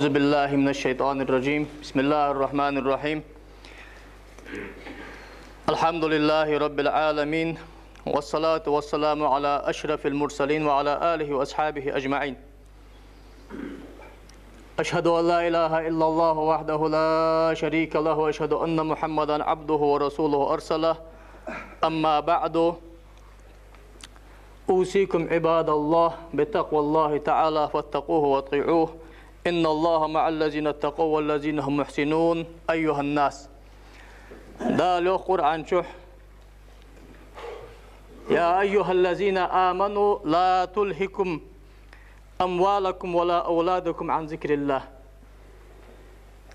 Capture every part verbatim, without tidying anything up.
أعوذ بالله من الشيطان الرجيم. بسم الله الرحمن الرحيم. الحمد لله رب العالمين، والصلاة والسلام على أشرف المرسلين وعلى آله وأصحابه أجمعين. أشهد أن لا إله إلا الله وحده لا شريك له، وأشهد أن محمدا عبده ورسوله أرسله. أما بعد، أوصيكم عباد الله بتقوى الله تعالى فاتقوه وأطيعوه. إن الله مع الذين اتقوا والذين هم محسنون. أيها الناس. Дала йоах Къуръан чу: يا أيها الذين آمنوا لا تلهكم أموالكم ولا أولادكم عن ذكر الله.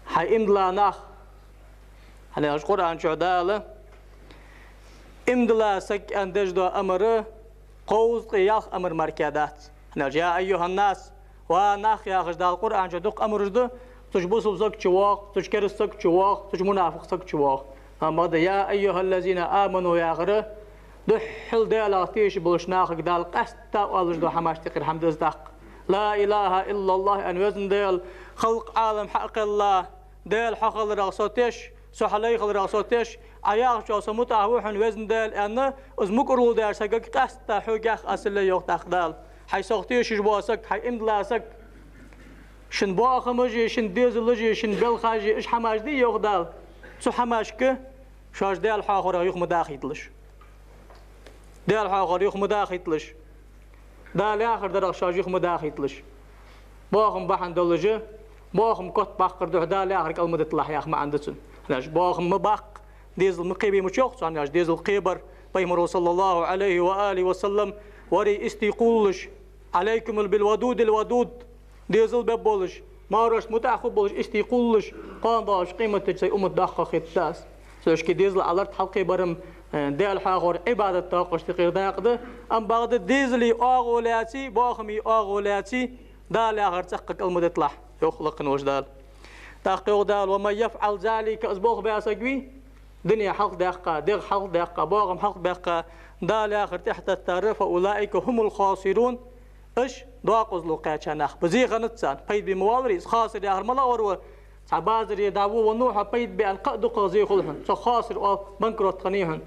Хьай иман дилла нах, хӀана аьлча Къуръан чу Дала иман дилла саг аьнна деш дола амар кховзткъеи ялх амар мара дац. ХӀана аьлча: يا أيها الناس, ва нах яхаш Дала Къуръан чу дукха амараш ду, цу чу бусалба саг чувоагӀа, цу чу кераста саг чувоагӀа, цу чу мунафикъ саг чувоагӀа. Амма бакъда يا أيها الذين آمنوا яхар духхьал Далах тешаш болча нахага Дала къаьстта оалаш дола хӀамаш тӀехьара хӀама да из тӀаккха. لا إله إلا الله аьнна, Веза Даьла, халкъ, Ӏалам хьакхелла, Даьла хьо хиларах со теш, со хьа лай хиларах со теш, Ӏа яхачох со мутӀахьа ва хьона, Веза Даьла, аьнна, из мукӀарло деш сагага къаьстта хьогахь аз сел ле йоах тӀаккха Дала. Хьай сох тешаш вола саг, хьай иман дилла саг, шун боахамаши, шун дезалаши, шун белхаши, уж хӀамаш дий йоах Дала, цу хӀамашка шоаш Даьла хьоахорах юха ма дахийталаш. Даьла хьоахорах юха ма дахийталаш. Дала яхар дарах шоаш юха ма дахийталаш. Боахам бахьан долаш, боахам котбаккхар духьа Дала яхар кӀал ма диталахь яха маӀан да цун. ХӀана аьлча боахам ма баккха, дезал ма кхебе ма чох цу, хӀана аьлча дезал кхебар, Пайхамаро, صلى الله عليه وآله وسلم, варий истий кхувлаш: عليكم بالودود الودود. Дезал бе болаш, маьрашта мутӀахьа хургболаш, истий кхувлаш, кхоана доагӀача къематдийнахьа сай уммат доккха хеташ да аз. Цудухьа дезал аларт хьалкхебар-м, э, Даьла хьоахорах, Ӏибадат токхаш тӀехьара дакъа да, амма бакъда дезала оагӀув лаьций, боахама оагӀув лаьций, Дала яхар цӀаккха кӀал ма диталахь, йоах лакхе волча Дала. ТӀаккха йоах Дала: ومن يفعل ذلك, из болх баь саг вий, дуне хьалхадаьккха, дегӀ хьалхадаьккха, боахам хьалхабаьккха, Дала яхар тӀехьатеттар, فأولئك هم الخاسرون, уж докъазло кхаьча нах ба. Зе хиннад царна, пайда бе ма воалларий из. Хасир яхар малагӀа ва? Цхьа базаре дӀаву, веннав хьо, пайда бе аьнна, кхы а дукхагӀа зе хул хьона. Цох хасир оал, банкрот хиннай хьона.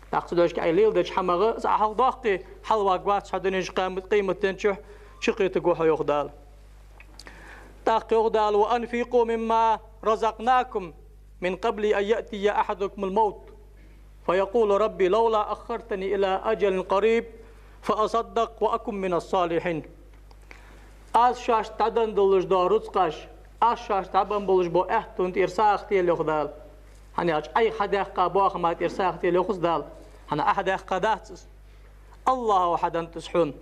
ТӀаккха цудухьа Ӏа леладеча хӀамах из Ӏа хьалхадоаккхе, хьалваргвац хьо дунен чу, къемат-, къематдийнахьа чу, чукхетаргва хьо, йоах Дала. ТӀаккха йоах Дала: وأنفقوا مما رزقناكم من قبل أن يأتي أحدكم الموت فيقول رب لولا أخرتني إلى أجل قريب فأصدق وأكن من الصالحين. Аз шоашта дӀаденна долаш дола рузкъаш, аз шоашта дӀабенна болаш бола аьттув тӀера сагӀа тела, йоах Дала. ХӀана аьлча Ӏайха хьадаьккха боахама тӀера сагӀа тела, йоах из Дала. ХӀана, Ӏа хьадаьккха дац из. АллахӀа хьаденнад из хьона.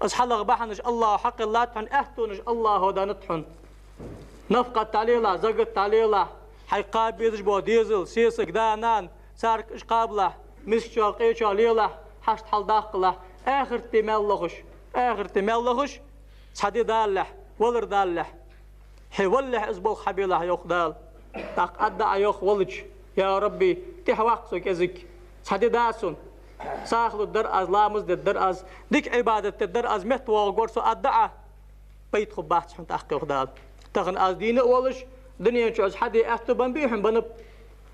Из хьалха бахьанаш АллахӀа хьакхеллад хьона, аьттонаш АллахӀа деннад хьона. Нафакъат дӀалелахь, закат дӀалелахь, хьайга кхаба безаш бола дезал, сесаг, да, нана, царга уж кхабалахь, мискачох, къечох лелахь, хьашт хьалдаккхалахь, ахарта ди маьл лохаш, ахарта ди маьл лохаш, цхьа ди далалехь, валар далалехь, хье валалехь из болх хьабелахь, йоах Дала. ТӀаккха аргда Ӏа, йоах, валча: я Рабби, тӀехьаваккха со кӀезига, цхьа ди да сона, сагӀа лургдар аз, ламаз дергдар аз, дика Ӏибадат дергдар аз, меттавоагӀаргвар со, аргда Ӏа. Пайда хургбац хьона тӀаккха, йоах Дала. Тахан аз дийна а волаш, дунен чу аз хьаде аьттув беннабий хьона? Беннаб.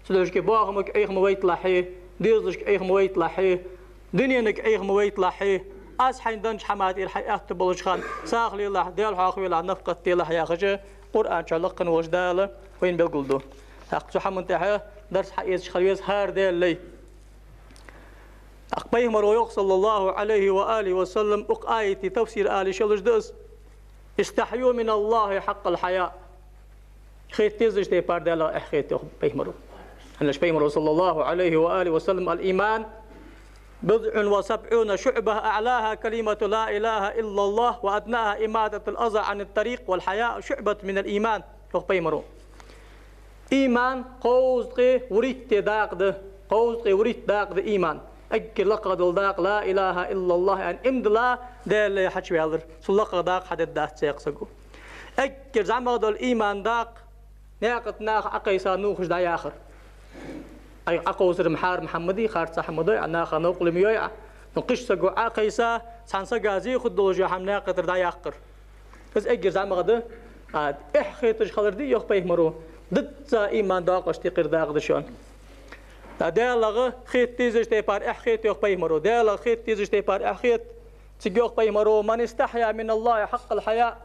Цудухьа боахамага Ӏайха ма вайталахь хье, дезалашка Ӏайха ма вайталахь хье, дуненага Ӏайха ма вайталахь хье. Аз хьайна деннача хӀаман тӀера хьай аьттув болча хана сагӀа лелахь, Даьла хьоахавелахь, нафакъат делахь, яхаш, Къуръан чу лакхе волча Дала вайна белгалду. ТӀаккха цу хӀаман тӀехьа дарс хьаэцаш хила веза хӀара Даьла лай. ТӀаккха Пайхамаро йоах, صلى الله عليه وآله وسلم, укх аята тафсир ала йиш йолаш да из: استحيوا من الله حق الحياء. Хетта дезача тайпара Даллах эхь хета, йоах Пайхамаро. ХӀана аьлча Пайхамаро, صلى الله عليه وآله وسلم: الإيمان بضع وسبعون شعبة، أعلاها كلمة لا إله إلا الله، وأدناها إماطة الأذى عن الطريق، والحياء شعبة من الإيمان, йоах Пайхамаро. Иман кховзткъеи вурийтта дакъа да, кховзткъеи вурийтта дакъа да иман. Эггара лакхагӀа дола дакъа لا إله إلا الله аьнна иман дилла, Даьла лай хьачуваьлар. Цул лакхагӀа дакъа хьадергдац цхьаккха саго. Эггара зӀамагӀа дола иман дакъа наькъа тӀа наха Ӏокхайса нувхаш дӀаяхар. Ӏа, Ӏокхувсар-м хьарам хӀама ма дий, харц хӀама ма дий, Ӏа наха новкъарло ма йой Ӏа. Но кхыча саго Ӏокхайса, цхьан сага зе хургдолаш йола хӀама наькъа тӀара дӀаяьккхар. Из эггара зӀамагӀа да. А, эхь хеташ хилар дий, йоах пайхамаро, дизза иман доакъашта юкъера дакъа да шоана. ТӀаккха Даллах хета дезаш тайпара эхь хета, йоах пайхамаро. Даллах хета дезаш тайпара эхь хета. Цига йоах пайхамаро: «من استحيا من الله حق الحياء».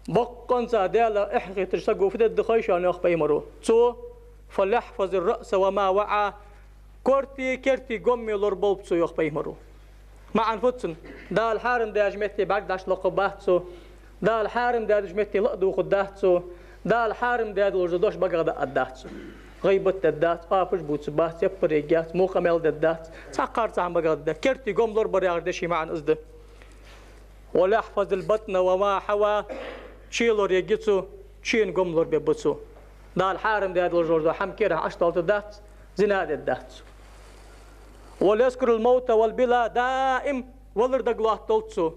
Боккъонца Даллах эхь хеташ саго фу дергда хой шоана, йоах пайхамаро. Цо: «فليحفظ الرأس وما وعى». Корти, керти гом ма лораболба цо, йоах пайхамаро. МаӀан фу да цун? Дала хьарам даьча метте бӀарг дӀачулакхаргбац цо. Дала хьарам даьча метте ла а дувхаргдац цо. Дала хьарам даь долаш дола дош багах дааргдац цо. ГӀийбат дергдац, оапаш бувцаргбац, яппар ергьяц, во къамаьл дергдац. Цхьаккха цхьа хӀама багах дергдац. Керти гом лорабар яхача деша маӀан из да. «وليحفظ البطن وما حوى». Че лораергья цо, чен гом лорабергба цо. Дала хьарам даь долаш дола хӀама керахь Ӏочудоалийтаргдац, зина а дергдац цо. «وليذكر الموت والبلى». Даим валар дагалоаттадолда цо.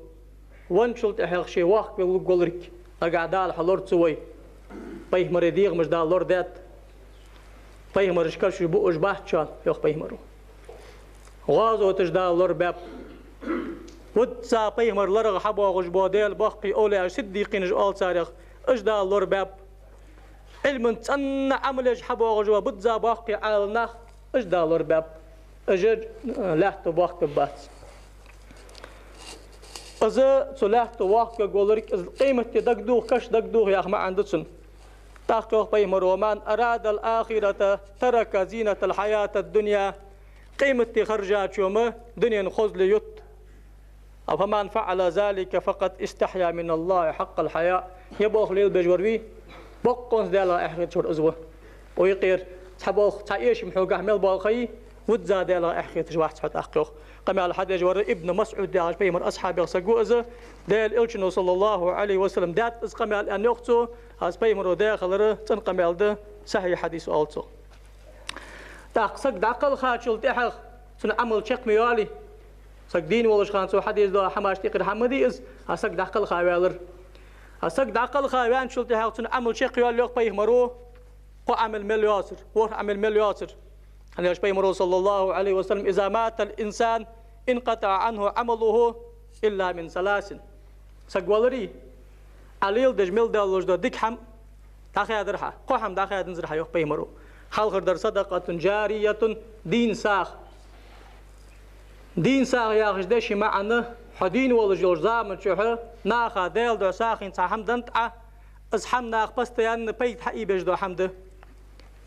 Венначул тӀехьагӀа ше воккхавелларг волга. Нагахь Дала хьалора ца вой, пайхамарий дегӀамаш Дала лорадаьд. Пайхамарашка кашамаш буаш бац шоана, йоах пайхамаро. ГӀазоташ Дала лорабаьб. Визза пайхамарий ларах хьабоагӀаш бола Даьла боккхий овлияш, сиддикъинаш оал царех, уж Дала лорабаьб. Ӏилманца цӀена Ӏамал еш хьабоагӀаш бола бизза боккхий Ӏаламнах, уж Дала лорабаьб. Уж, э, лаьтто боккхаргбац. Из цу лаьтто воккхавергволга, из къематди дагадоха, каш дагадоха яха маӀан да цун. ТӀаккха йоах пайхамаро: «من أراد الآخرة ترك زينة الحياة الدنيا». Къематди хержачо-м дунен хозал ютт. «فمن فعل ذلك فقد استحيا من الله حق الحياء». Ер болх лелабеш вар вий, боккъонца Даллах эхь хеташ вар из ва. Укх юкъера цхьа болх, цхьа эшам хьогахь мел бола ха йий, визза Даллах эхь хеташ вац хьо тӀаккха, йоах. Къамаьл хьадеш вар Ибн МасӀуд яхача пайхамара асхьабех саг ва из. Даьла Элчано, صلى الله عليه وسلم, даьд из къамаьл, аьнна, йоах цо. Аз пайхамаро даь хилар цӀена къамаьл да, сахьихь хьадис оал цох. ТӀаккха саг дӀакхалхачул тӀехьагӀа цун Ӏамал чакх ма йоалий. Саг дийна волча хана цо хьадеш дола хӀамаш тӀехьара хӀама дий из, а саг дӀакхалха ваьлар. А саг дӀакхалха ваьнначул тӀехьагӀа цун Ӏамал чакх йоалл, йоах пайхамаро, кхо Ӏамал мел йоацар, ворхӀ Ӏамал мел йоацар. ХӀана аьлча пайхамаро, صلى الله عليه وسلم: «إذا مات الإنسان انقطع عنه عمله إلا من ثلاث». Саг валарий, Ӏа леладеш мел долаш дола дика хӀама дӀахадар хьа, кхо хӀама дӀахаьданзар хьа, йоах пайхамаро. Хьалхардар: «صدقة جارية», дийна сагӀа. Дийна сагӀа яхача деша маӀан: хьо дийна волаш йолча заман чухь наха Даьла духьа сагӀийна цхьа хӀама деннад Ӏа, из хӀама наха постоянно пайда хьаийбеш дола хӀама да.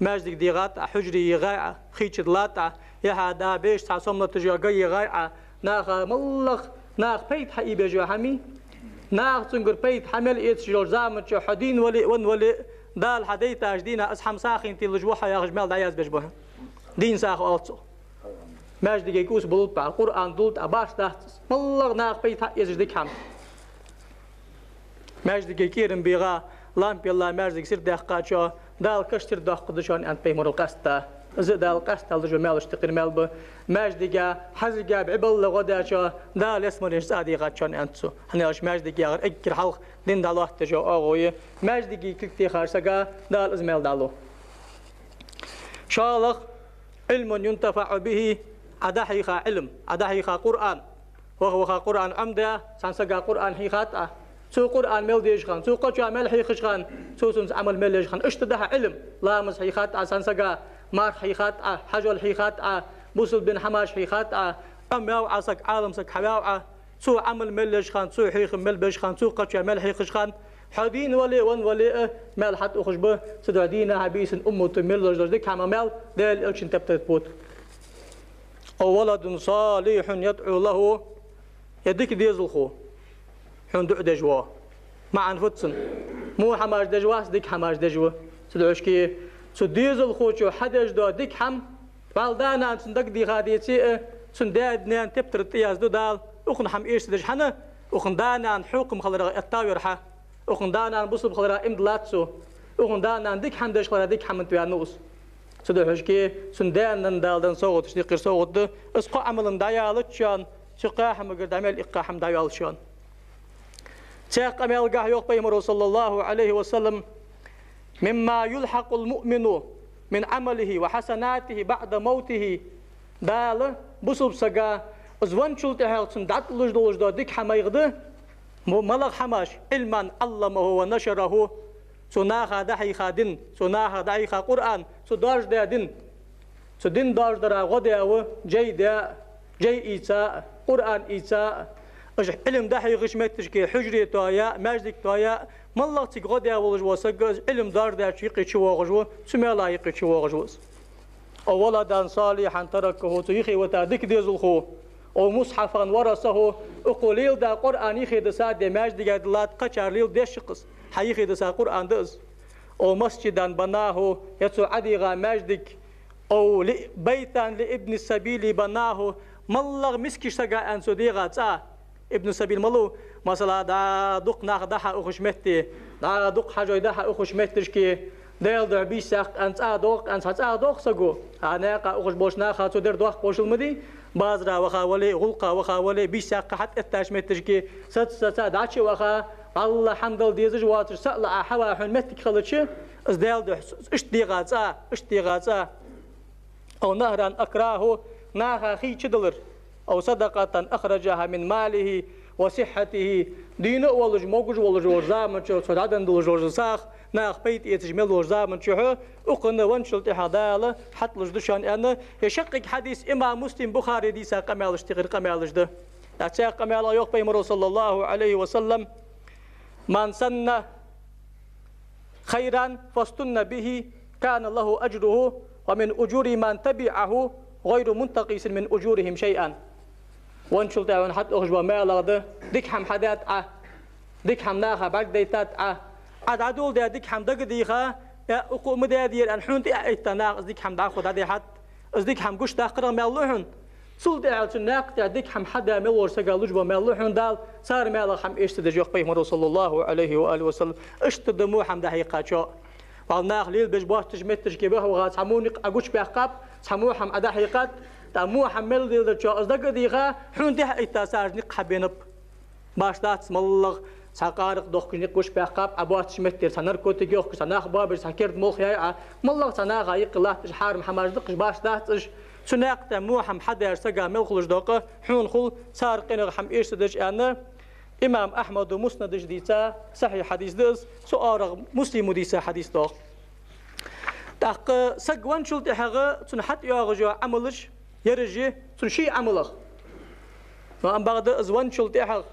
Маьждиг дийгӀад Ӏа, хьужаре йийгӀай Ӏа, хийча дилад Ӏа, яхьа да беш цхьа сомнаташ йола га йийгӀай Ӏа, наха моллагӀа, наха пайда хьаийбеш йола хӀама, наха цунгара пайда хьа мел эцаш йолча заман чухь хьо дийна вале а, венна вале а, Дала хьа дайтача дийнахьа из хӀама сагӀийна тиллаш ва хьо яхаш мел дӀаязбеш ба хьона. Дийна сагӀа оал цох. Маьждиге кӀувс буллалда Ӏа, Къуръан дуллалда Ӏа, башха дац из. МоллагӀа наха пайда хьаэцаш дика хӀама. Маьждиге кӀерам бийгӀа, лампа елла маьждига сирдаьккхачо, Дала каш сирдоаккхаргда шоана, аьннад пайхамаро къаьстта. Из Дала къаьстта луш ва, маьлашта юкъера маьл ба. Маьждига, хьажийга бӀи балла гӀо даьчо, Дала ялсмален чу цӀа дийгӀад шоана, аьннад цо. ХӀана аьлча маьждиг яхар эггара хьалха дин дӀалоаттадеш йола оагӀув я. Маьждиге кулг техача сага Дала из маьл дӀалу. ШоллагӀа: «علم ينتفع به», Ӏа дӀахьийха Ӏилма, Ӏа дӀахьийха Къуръан. Ваха-ваха Къуръан Ӏомадаь, цхьан сага Къуръан хьийхад Ӏа. Цо Къуръан мел дешача хана, цо кхычоа мел хьийхача хана, цо цунца Ӏамал мел еш хана, иштта дӀахьа Ӏилма. Ламаз хьийхад Ӏа цхьан сага, марха хьийхад Ӏа, хьажол хьийхад Ӏа, бусалба дина хӀамаш хьийхад Ӏа, Ӏомаваьв Ӏа саг, Ӏалам саг хьаваьв Ӏа. Цо Ӏамал мел еш хана, цо хьехам мел беш хана, цо кхычоа мел хьийхача хана, хьо дийна вале а, венна вале а, маьл хьатӀаухаш ба, цудухьа дийнахьа-бийсанна уммато мел луш дола дика хӀама маьл Даьла Элчан тептар тӀа бутт. «أو ولد صالح يدعو له». Е дика дезалхо хьона дуӀа деш вола. МаӀан фуд цун? Во хӀамаш деш вац, дика хӀамаш деш ва. Цудухьа шке цу дезалхочо хьадеш дола дика хӀама, вӀалла да-нана цунна дагадеха деце а, цун даь-наьна тептар тӀа язду Дала, укхун хӀама эш ца деш хьона, укхун да-нана хьокхам хиларах эттав ер хьа. Укхун да-нана бусалба хиларах иман диллад цо. Укхун да-нана дика хӀама деш хиларах дика хӀаманна тӀа ваьннав из. Цудухьа шке цун даь-наьна Дала денна совгӀаташта юкъера совгӀат да из. Кхо Ӏамал-м дӀаялац шоана, цу кхаь хӀамагара дӀа мел иккха хӀама дӀайоал шоана. Цхьаькха къамаьлагахь йоах пайхамаро, صلى الله عليه وسلم: «مما يلحق المؤمن من عمله وحسناته بعد موته». Дала бусалба сага из венначул тӀехьагӀа цунна дӀатӀалуш долаш дола дика хӀама мегаш да, Мо малагӀа хӀамаш? علما علمه ونشره, цо наха дӀахьийха дин, цо наха дӀахьийха Къуръан, цо доаржадаь дин. Цу дин доаржадара гӀо даь ва жай даь, жай ийца, Къуръан ийца, уж Ӏилма дӀахьехача метташка хьужаре тоаяь, маьждиг тоаяь, малагӀа цига гӀо даь волаш вола саг, из Ӏилма доаржадаьча юкъе чувоагӀаш ва, цу маьла юкъе чувоагӀаш ва из. أو ولدا صالحا تركه, цу юхе вита дика дезалхо, أو مصحفا ورثه, укхо леладаь Къуръан юхе диса, де маьждиге диллад, кхычар леладеш ва-кх из, хьа юхе диса Къуръан да из. أو مسجدا بناه, е цо ӀодийгӀа маьждиг, أو ل-, بيتا لابن السبيل بناه, малагӀа мискача сага аьнна цо дийгӀа цӀа. Ибн Сабил малув? Масала, дӀа дукха нах да хьаухаш метте, дӀа дукха хьажой да хьаухаш метташка, Даьла духьа бийса яккха аьнна цӀа доагӀа, аьнна цхьа цӀа доагӀа саго. А наькъа ухаш болча наха цо дер доккха вошал ма дий, базара ваха вале, гӀулакха ваха вале, бийса яккха хьатӀаэттача метташка, саца-саца дӀачу а ваха, валлахӀи, хӀама дала дезаш воацаш, са а лаа хьава хьона меттиг хилча, из Даьла духьа, иштта дийгӀа цӀа, иштта дийгӀа цӀа. أو نهرا أكراه, наха хий чудалар. أو صدقة أخرجها من ماله وصحته, дийна а волаш, могаш а волаш волча заман чу цо дӀаденна долаш дола сагӀа, наха пайда эцаш мел волча заман чухь, укхунна венначул тӀехьагӀа Дала хьатӀалуш да шоана, аьнна, е шаккхе хьадис имам Муслим, Бухари дийца къамаьлашта юкъера къамаьлаш да. ТӀаккха цхьаькха къамаьла йоах Пайхамаро, صلى الله عليه وسلم: من سن خيرا فاستن به كان له أجره ومن أجور من تبعه غير منتقص من أجورهم شيئا. Венначул тӀехьагӀа хьатӀаухаш бола маьл да: дика хӀама хьадаьд Ӏа, дика хӀама наха бӀаргадайтад Ӏа, Ӏа дӀадоладаь дика хӀама дагадийха, е укхо ма даьдий ер аьнна, хьона тӀехьа а этта наха из дика хӀама дӀахо дӀадихьад, из дика хӀама гучадаккхарах маьл лу хьона. Цул тӀехьагӀа цу наькъа тӀа дика хӀама хьадаь мел волча сага луш бола маьл лу хьона Дала, цар маьлах хӀама эшадеш, йоах Пайхамаро, صلى الله عليه وآله وسلم. Иштта да во хӀама дӀахьекхачоа. Валлахӏи, наха лелабеш боацача метташка ваха-ваха цхьа во никъ Ӏа гучабаьккхаб, цхьа во хӀама Ӏа дӀахьекхад, тӀаккха во хӀама мел леладечоа из дагадийха, хьона тӀехьа а этта цар никъ хьабенаб. Башха дац, малагӀа цхьа къаракъ дохкаш никъ гучабаьккхаб Ӏа, боацача меттера цхьа наркотик йохкаш, цхьа нах боабеш, цхьа керда молха яьй Ӏа, малагӀа цхьа наха юкъе латташ хьарам хӀамаш да-кх уж, башха дац уж. Цу наькъа тӀа во хӀама хьадаьча сага мел хулаш да-кх, хьона хул цар къинах хӀама эшадеш, аьнна, имам Ахьмада Муснада чу дийца сахьихь хьадис да из, цу арахьа Муслима дийца хьадис да-кх. ТӀаккха саг венначул тӀехьагӀа цунна хьатӀайоагӀаш йола Ӏамалаш ераш я цун ший Ӏамалех. Но амма бакъда из венначул тӀехьагӀа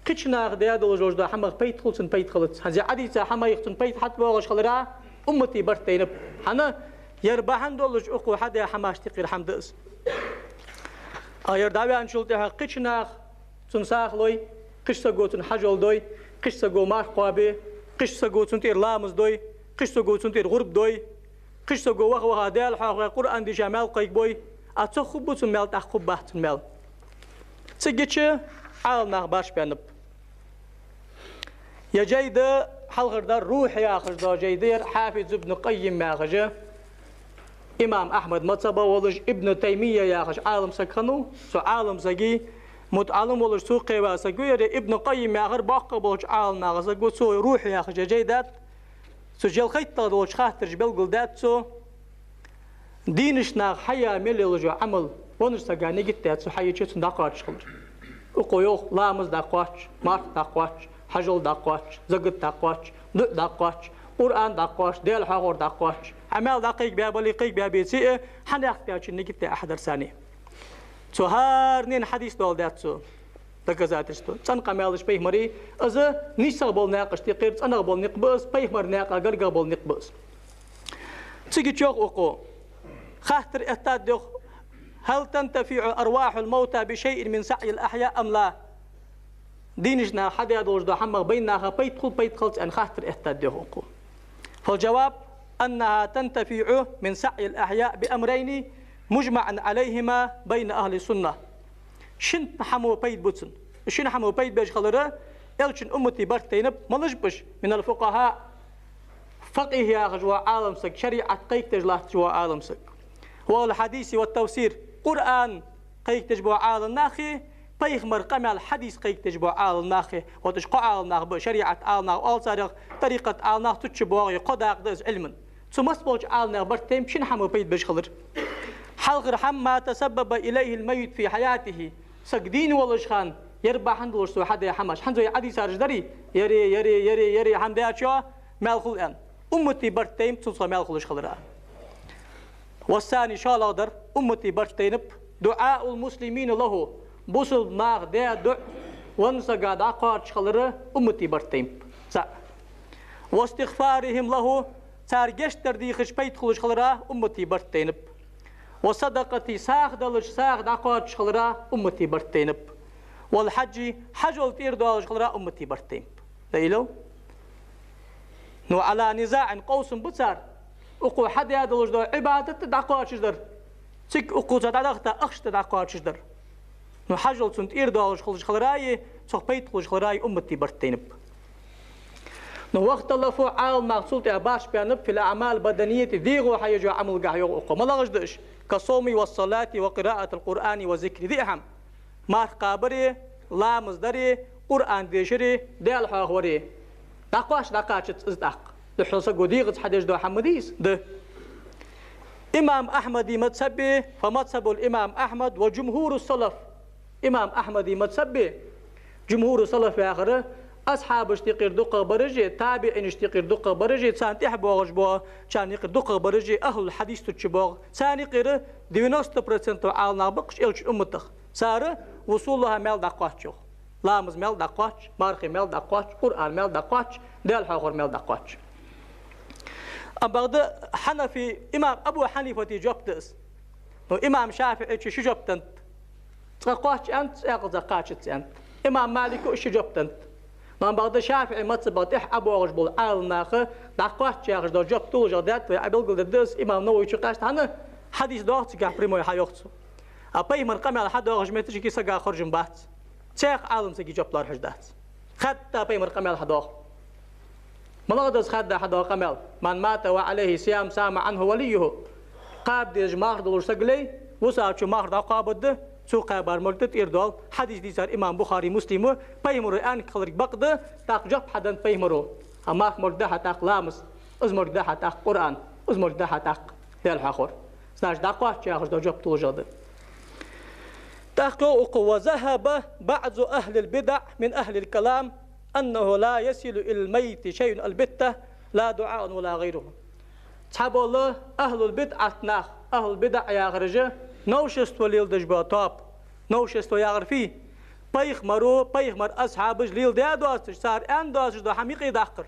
кхыча наха даь долаш дола хӀамах пайда хул цунна, пайда хилац. ХӀанз Ӏа дийца хӀамаех цунна пайда хьатӀабоагӀаш хиларах уммата барт тайнаб. ХӀана? Ер бахьан долаш укхо хьадаь хӀамашта юкъера хӀама да из. А ер дӀаваьнначул тӀехьагӀа кхыча наха цунна сагӀа лой, кхыча саго цунна хьажол дой, кхыча саго марха кхоабе, кхыча саго цунна тӀера ламаз дой, кхыча саго цунна тӀера гӀурба дой, кхыча саго ваха-ваха Даьла хьоахаве, Къуръан дийша маьл кхайкабой, а цох хургба цун маьл, тӀаккха хургбац цун маьл. Цига чу Ӏаламнах башха баьннаб. Ер жай да, хьалхардар Рухь яхаш дола жай да ер, Хьафиз Ибн Къаййим яхаш, имам Ахьмада мазхӀаба волаш, Ибн Таймийя яхаш Ӏалам саг хиннав, цу Ӏалам сага мутаӀаллим волаш, цо кхеваь саг ва ер. Ибн Къаййим яхар боккхагӀа болча Ӏаламнаха саг ва, цо Рухь яхаш жай даьд, цу жел хетта долча хаттараш белгалдаьд цо. Дийнача наха хьаяь мел йолаш йола Ӏамал, веннача сага нигат даь цо хьаеча, цунна дӀакхоачаш хилар. Укхо йоах: ламаз дӀакхоач, марха дӀакхоач, хьажол дӀакхоач, закат дӀакхоач, дуӀа дӀакхоач, Къуръан дӀакхоач, Даьла хьоахавар дӀакхоач. Хьа маьл дӀакхайкабаь бале, кхайкабаь беце а, хьанехк даьчун нигат даь ахьадар санна. Цу хӀаранена хьадис доаладаьд цо. Доказательство. ЦӀена къамаьлаш пайхамара, из нийсагӀа бола наькъашта юкъера цӀенагӀа бола никъ ба из, пайхамара наькъа гаргагӀа бола никъ ба из. Цига чу йоах укхо. Хаттар эттад йоах: هل تنتفع أرواح الموتى بشيء من سعي الأحياء أم لا؟ Дийнача наха хьадаь долаш дола хӀамах байна наха пайда хул, пайда хилац аьнна хаттар эттад йоах укхо. فالجواب أنها تنتفع من سعي الأحياء بأمرين مجمع عليهما بين أهل السنة. Шин хӀамо пайда бу цунна. Шин хӀамо пайда беш хилара Элчан уммата барт тайнаб. Малаш ба уж? من الفقهاء, факъихӀ яхаш вола Ӏалам саг, шариӀат кхайкадеш латташ вола Ӏалам саг. والحديث والتفسير, Къуръан кхайкадеш бола Ӏалам нахи, пайхамара къамаьл, хьадис кхайкадеш бола Ӏалам нахи. Вот уж кхо Ӏалам нах ба, шариӀат Ӏалам нах оал царех, тӀарикъат Ӏалам нах цу чу боагӀа, кхо дакъа да из Ӏилман. Цу массаболча Ӏаламнаьха барт тайнаб шин хӀамо пайда беш хилар. Хьалхара хӀама: ما تسبب إليه الميت في حياته. Саг дийна волаш хана Ер бахьан долаш цо хьадаь хӀамаш. ХӀанз вай Ӏадийцараш дарий? Яри, яри, яри, яри, хӀама даьчоа маьл хул аьнна. Уммата барт тайнаб цунца маьл хулаш хилара. والثاني, шоллагӀдар, уммата барт тайнаб, دعاء المسلمين له, бусалба наха даь дуӀа, венна сага дӀакхоачаш хилара уммата барт тайнаб. ЦаӀ. واستغفارهم له, цар гешт дар дийхача пайда хулаш хилара уммата барт тайнаб. وصدقته, сагӀа далача сагӀа дӀакхоачаш хилара уммата барт тайнаб. والحج, хьажол тӀера доалаш хилара уммата барт тайнаб. Далил? Ну, على نزاع, къовсам ба цар. Укхо хьадаь долаш дола Ӏибадат дӀакхоачаш дар. Цига укхо цо дӀадахийта ахча дӀакхоачаш дар. Ну, хьажол цунна тӀера доалаш хулаш хилараи, цох пайда хулаш хилараи уммата барт тайнаб. Ну, واختلفوا, Ӏаламнаха цул тӀехьа баш баьннаб, في الأعمال البدنية, дегӀо хьаеш йола Ӏамалгахьа, йоах укхо. МалагӀаш да уж? كالصوم والصلاة وقراءة القرآن والذكر, диъ хӀама. Марха кхабари, ламаз дари, Къуръан дешари, Даьла хьоахавари. ДӀакхоач, дӀакхачац из тӀаккха. Духхьал саго дегӀаца хьадеш дола хӀама ма дий из? Да. Имам Ахьмада мазхӀабе, فمذهب الإمام أحمد وجمهور السلف. Имам Ахьмада мазхӀабе, жумхӀуру салаф яхар, асхьабашта юкъера дукхагӀбараши, табиӀинашта юкъера дукхагӀбараши, царна тӀехьа боагӀаш бола, царна юкъера дукхагӀбараши, ахӀлул хьадис тутча боагӀа. Царна юкъера девяносто процентов Ӏаламнах ба-кх уж элчан умматах. Цар вусулаха маьл дӀакхоач, йоах. Ламаза маьл дӀакхоач, мархий маьл дӀакхоач, Къуръан маьл дӀакхоач, Даьла хьоахавара маьл дӀакхоач. Амма бакъда Хьанафи, имам Абу Хьанифата жоп да из. Ну, имам ШафиӀийчо ши жоп деннад. Цкъа кхоач аьннад, цкъа кхачац аьннад. Имам Малико ши жоп деннад. Ну, амма бакъда ШафиӀий мазхӀабах тӀехьа ӀобоагӀаш бола Ӏаламнаха дӀакхоач яхаш дола жоп тулжагӀа даьд, вай Ӏобелгалдергда из, имам Нававийчо къаьстта, хӀана, хьадис доагӀа цигахь прямой, хьа йоах цо. А пайхамара къамаьл хьадоагӀаш моттиге сага хоржам бац. Цхьаккха Ӏаламсага жоп лоархӀаш дац. Хадда пайхамара къамаьл хьадоагӀа. МалагӀа да из хадда хьадоагӀа къамаьл? من مات وعليه صيام صام عنه وليه. Кхаба дезаш марха долаш саг ле, вусачо марха дӀакхоабаргда, цо кхаьбар морг да тӀера доал. Хьадис дийцар имам Бухари, Муслима, пайхамаро аьннад хиларга бакъда, тӀаккха жоп хьаденнад пайхамаро. А марха морг да хьа тӀаккха ламаз, из морг да хьа тӀаккха Къуръан, из морг да хьа тӀаккха Даьла хьоахавар. Значит, дӀакхоач яхаш дола жоп тулжагӀа да. ТӀаккха йоах укхо: وذهب بعض أهل البدع من أهل الكلام أنه لا يصل إلى الميت شيء البتة، لا دعاء ولا غيره. Цхьабола ахӀлул бидӀат нах, ахӀлул бидӀа яхараш, новшество леладеш бола тоаба. Новшество яхар фуй? Пайхамаро, пайхамара асхьабаша леладаь доацаш, цар аьнна доацаш дола хӀама юкъедаккхар.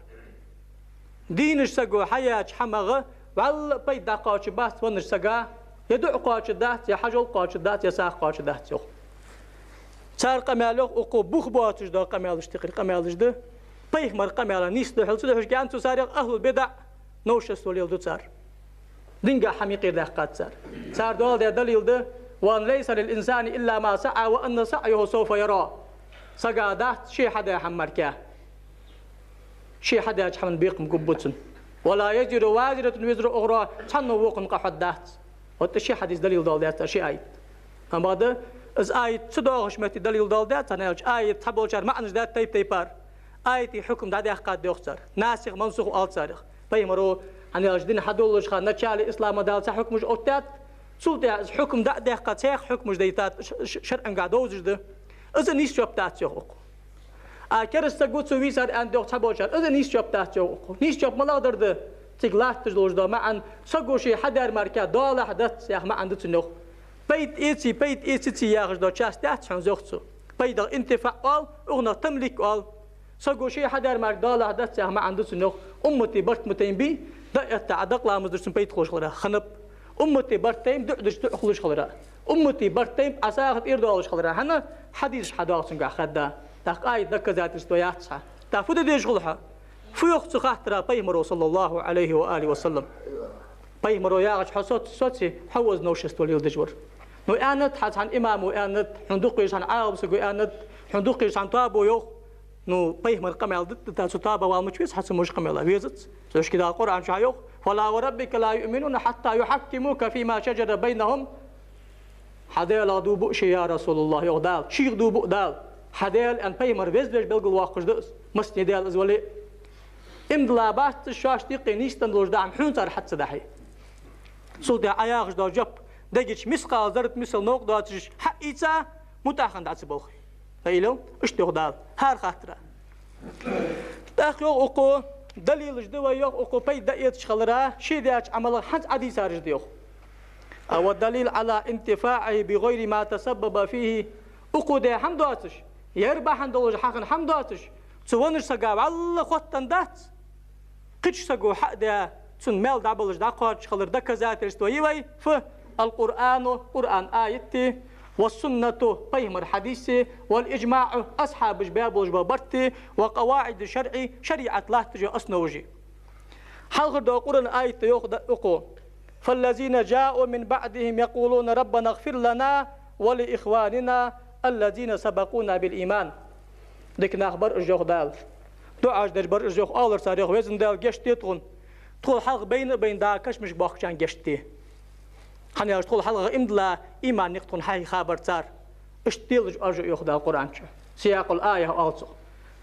Дийнаш саго хьаяьча хӀамах вӀалла пайда дӀакхоачаргбац веннача сага, е дуӀа кхоачаргдац, е хьажол кхоачаргдац, е сагӀа кхоачаргдац, йоах. Цар къамаьл, йоах укхо, бух боацаш дола къамаьлашта юкъера къамаьлаш да. Пайхамара къамаьла нийса духьал ца духьаш гаьна цу царех, ахӀлул бидӀа, новшество леладу цар. Динагахьа хӀама юкъедаьккхад цар. Цар доаладаь далил да: وأن ليس للإنسان إلا ما سعى وأن سعيه سوف يرى. Сага дац ше хьадаь хӀама мара. Ше хьадаьча хӀаман бекхам гургба цунна. ولا تزر وازرة وزر أخرى, цхьанне вокханна къа хьоргдац. Вот из ши хьадис далил доаладаьд цар, ши аят. Амма бакъда, из аят ца доагӀача метте далил доаладаьд цар, хӀана аьлча аят цхьаболчар маӀанаш даьд тайп-тайпара. Аятий хьукам дӀадаьккхад, йоах цар. Насих, мансух оал царех. Пайхамаро, хӀана аьлча дин хьадоаллача хана начале ислама Дала цхьа хьукмаш оттадаьд, цул тӀехьа из хьукам дӀа а даьккха, цхьаькха хьукмаш дайтад, ш-, ш-, шарӀагахьа довзаш да. Из нийса жоп дац, йоах укхо. А кераста саг ва цу вийцар аьннад, йоах цхьаболчар, из нийса жоп дац, йоах укхо. Нийса жоп малагӀдар да? Цига латташ долаш дола маӀан, саго ше хьадаьр мара доалахьа дац яха маӀан да цун, йоах. Пайда эций, пайда эцаций яхаш дола часть дац хьона, йоах цо. Пайдах интифаӀ оал, укхунах тамлик оал. Саго ше хьадаьр мара доалахьа дац яха маӀан да цун, йоах. Уммата барт ма тайнабий, дӀа а этта Ӏа дакъа ламаз деш цунна пайда хулаш хилара, хиннаб. Уммата барт тайнаб дуӀа деш дуӀа хулаш хилара. Уммата барт тайнаб Ӏа сагӀа тӀера доалаш хилара. ХӀана? Хьадисаш хьадоагӀа цунгахьа хадда. ТӀаккха аят доказательство яц хьа. ТӀаккха фу де дезаш хул хьо? Фу йоах цу хаттара пайхамаро, صلى الله عليه وآله وسلم? Пайхамаро яхача хьо соц-, соций, хьо ва из новшество леладеш вар. Ну, аьннад хьа цхьан имамо, аьннад, хьона дукха везаш хьа Ӏаламсаго, аьннад, хьона дукха везаш хьа тоабо, йоах. Ну, пайхамара къамаьл да-, да, цу тоаба вала мича веза хьа, цу мужа къамаьла? Везац. Цу шки Дала Къуръан чу хьа йоах: فلا وربك لا يؤمنون حتى يحكموك فيما شجر بينهم. Хьа Даьлах дув буъ ше, я РасулаллахӀ, йоах Дала. Шийх дув буъ Дала. Хьа Даьла аьнна пайхамар веза-веза белгалвоаккхаш да из, масане Даьла из вале а. Иман дилла бац цар, шоашта юкъе нийсденна долаш дола хӀама хьона цар хьа ца дахье. Цул тӀехьа Ӏа яхаш дола жоп дега чу мискъал заррат мисал новкъа доацаш хьаийца, мутӀахьа хинна дӀа ца балхе. Ай, илал, иштта йоах Дала, хӀара хаттара. ТӀаккха йоах укхо, далилаш да вай, йоах укхо, пайда эцаш хилара, ший даьча Ӏамалах хӀанз Ӏадийцараш да йоах. أو دليل على انتفاعه بغير ما تسبب فيه. Укхо даь хӀама доацаш, ер бахьан долаш хьахинна хӀама доацаш, цу веннача сага вӀалла хоттаденна дац. Кхыча саго хьа а даь, цунна маьл дӀабалаш дӀакхоачаш хилара доказательство я вай, фу, القرآن, Къуръан аятеи, والسنة, пайхамара хьадисеи, والإجماع, асхьабаша баь болаш бола бартеи, وقواعد الشرع, шариӀат латташ йола основаши. Хьалхара дола Къуръан аят йоах да укхо: فالذين جاءوا من بعدهم يقولون ربنا اغفر لنا ولإخواننا الذين سبقونا بالإيمان. Дика нах бар уж, йоах Дала. ДуӀаш деш бар уж, йоах, оалар цар, йоах: «Везан Даьла, гешт де тхона. Тхол хьалха байна а байна, дӀа кашамашка боахкачарна гешт де». ХӀана аьлча тхол хьалха иман дилла, иман никъ тхона хьахьийха бар цар. Иштта делаш уж, йоах Дала Къуръан чу. سياق الآية оал цох.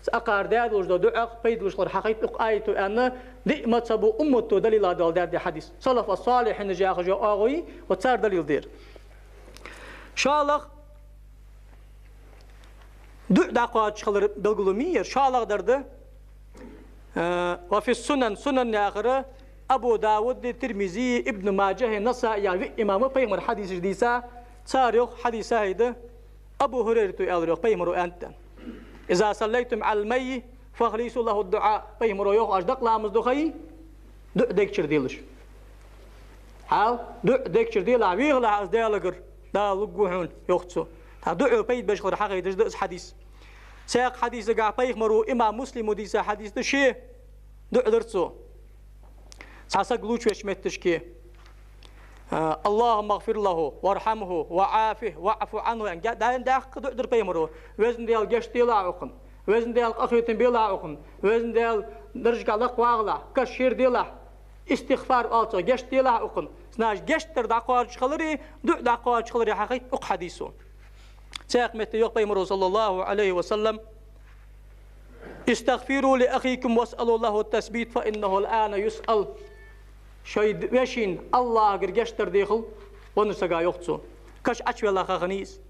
Цу акхар даь долаш дола дуӀах пайда луш хилар хьахайт укх аято аьнна, диъ мазхӀабо, уммато далила доаладаьд ер хьадис. Салафа салихьинаш яхаш йола оагӀув я, ва цар далил да ер. ШоллагӀа, дуӀа дӀакхоачаш хилара белгало мий я ер? ШоллагӀдар да, э, وفي السنن, Сунан яхар Абу Дауда, Тирмизия, Ибн Маджахьа, Насаия, виъ имама пайхамара хьадисаш дийца, цар йоах хьадис сахьихь да, Абу ХӀурайрата аьлар йоах пайхамара аьннад: إذا صليتم على الميت فأخلصوا له الدعاء. Пайхамара йоах: «Оаш дакъа ламаз духьа дуӀа дег чура делаш». Хьал, дуӀа дег чура делахь, вехалахь из Даьлагара, Дала лургва хьона, йоах цо. ТӀаккха дуӀо пайда беш хилар хьахайташ да из хьадис. Цхьаькха хьадисагахь пайхамара, имам Муслима дийца хьадис да, ше дуӀа дир цо. Цхьа саг лувчавеча метташка, а, «اللهم اغفر له وارحمه وعافه واعف عنه», аьнна, га-, даим даккха дуӀа дир пайхамара: «Везан Даьла, гешт делахь укхунна, Везан Даьла, къахетам белахь укхунна, Везан Даьла, даржагахь лакхвагӀалахь, каша шера делахь». Истигъфар оал цох, гешт делахь укхунна. Значит, гешт дар дӀакхоачаш хилари, дуӀа дӀакхоачаш хилари хьахайт укх хьадисо. Цхьаькха метте йоах пайхамара, صلى الله عليه وسلم: «استغفروا لأخيكم واسألوا له التثبيت فإنه الآن يسأل». Шоай д-, вешийна АллахӀагара гешт дар дехал, веннача сага, йоах цо. Каша Ӏочувелла ха хиннай из.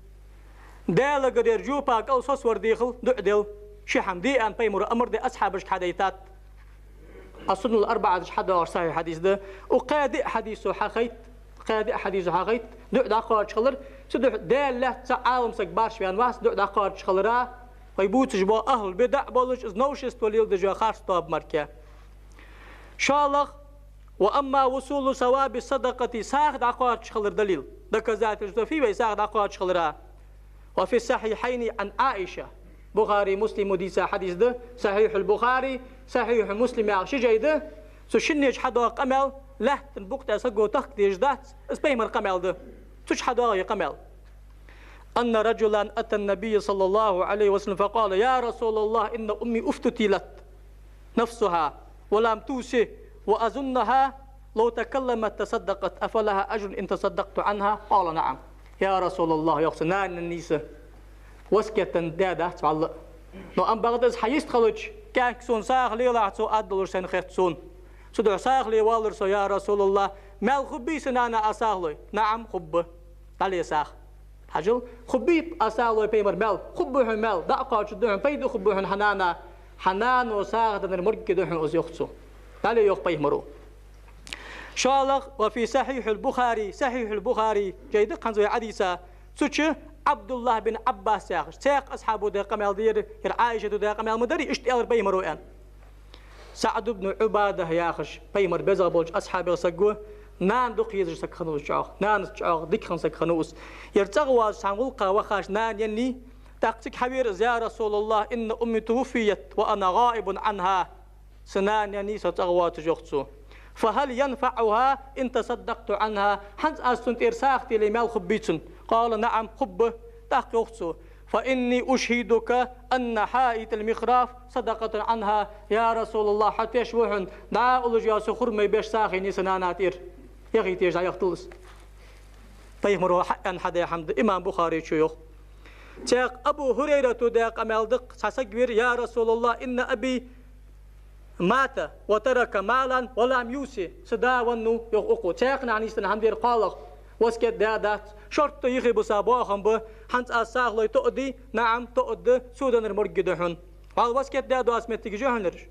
Даьлагара ер жоп кӀал соцавар дехал дуӀа дел. Ши хӀама де аьнна пайхамара амар даь, асхьабашка хьадайтад. Ас-Сунанул АрбаӀаташ хьадоагӀаш сахьихь хьадис да. Укх кхаь диъ хьадисо хьахайт, кхаь диъ хьадисо хьахайт дуӀа дӀакхоачаш хилар. Цудухьа Даьла лаьца цхьа Ӏалам саг башха ваьнна вац дуӀа дӀакхоачаш хилара. Вай бувцаш бола ахӀлу бидӀа болаш, из новшество леладеш йола харцо тоаба мара. ШоллагӀа, وأما وصول ثواب الصدقة, сагӀа дӀакхоачаш хилара далил, доказательство фу я вай сагӀа дӀакхоачаш хилара? وفي الصحيحين عن عائشة. Бухари, Муслима дийца хьадис да, Сахьихьул Бухари, Сахьихьу Муслим яха ши жай да. Цу шинне чу хьадоагӀа къамаьл, лаьттан букъ тӀа саго тахка дезаш дац, из пайхамара къамаьл да. Цу чу хьадоагӀа ер къамаьл. أن رجلا أتى النبي صلى الله عليه وسلم فقال: يا رسول الله، إن أمي افتتلت نفسها ولم توص وأظنها لو تكلمت تصدقت، أفلها أجر إن تصدقت عنها؟ قال: نعم. Я Расулаллахӏ, йоах цо, нана нийса васкет даь дац валлахӏ. Но амма бакъда из хьа йист хилча, кӀаьнк сона сагӀа лелахь, цо аргдолаш сайна хет сона. Цудухьа сагӀа ле воаллар со, я Расулаллахӏ, маьл хургбий са нана а сагӀа лой? نعم, хургба. ДӀале сагӀа. Хьажал, хургбий а сагӀа лой пайхамар маьл? Хургба хьона маьл, дӀа а кхоачаргда хьона, пайда а хургба хьона хьа нана. Хьа нано сагӀа деннар моргге да хьона из, йоах цо. ДӀале йоах пайхамаро. ШоллагӀа, وفي صحيح البخاري, Сахьихьул Бухари жай да-кх хӀанз вай Ӏодийца, цу чу Ӏабдуллахӏ бин Ӏаббас яхаш, цхьаькха асхьабо даь къамаьл да ер, ер Ӏайшата даь къамаьл ма дарий, иштта аьлар пайхамаро аьнна. СаӀд ибн Ӏубада яхаш, пайхамара безагӀа болча асхьабех саг ва, нана дукха езаш саг хиннав из чӀоагӀа, нанас чӀоагӀа дика хинна саг хиннав из. Ер цӀагӀа воацаш цхьан гӀулакха вахаш нана еннай, тӀаккха цига хьавера из: يا رسول الله، إن أمي توفيت وأنا غائب عنها. Са нана еннай, со цӀагӀа воацаш, йоах цо. فهل ينفعها إن تصدقت عنها؟ ХӀанз аз цунна тӀера сагӀа теле, маьл хургбий цунна? قال: نعم, хургба. ТӀаккха йоах цо: فإني أشهدك أن حائط المخراف صدقة عنها. Я Расулаллахӏ, хьо теш ва хьона, дӀа а уллаш йола са хурмай беш сагӀа хиннай са нана тӀера. Яхийтеш дӀаяхийтал из. Пайхамаро хьааьнна хьадаь хӀама да, имам Бухари чу йоах. Цхьаькха Абу Хурайрата даь къамаьл да-кх, цхьа саг вера: يا رسول الله، إن أبي مات وترك مالا ولم يوص. Са да веннав, йоах укхо. Цхьаькханахьа нийсденна хӀама да ер, кхоалагӀа. Васкет даь дац, шортта юхе бусса боахам ба, хӀанз аз сагӀа лой тоъадий, наӀам, тоъаргда, цо деннар моргга да хьона. Валлахӏи, васкет даь доаца моттигаш я хьона ераш.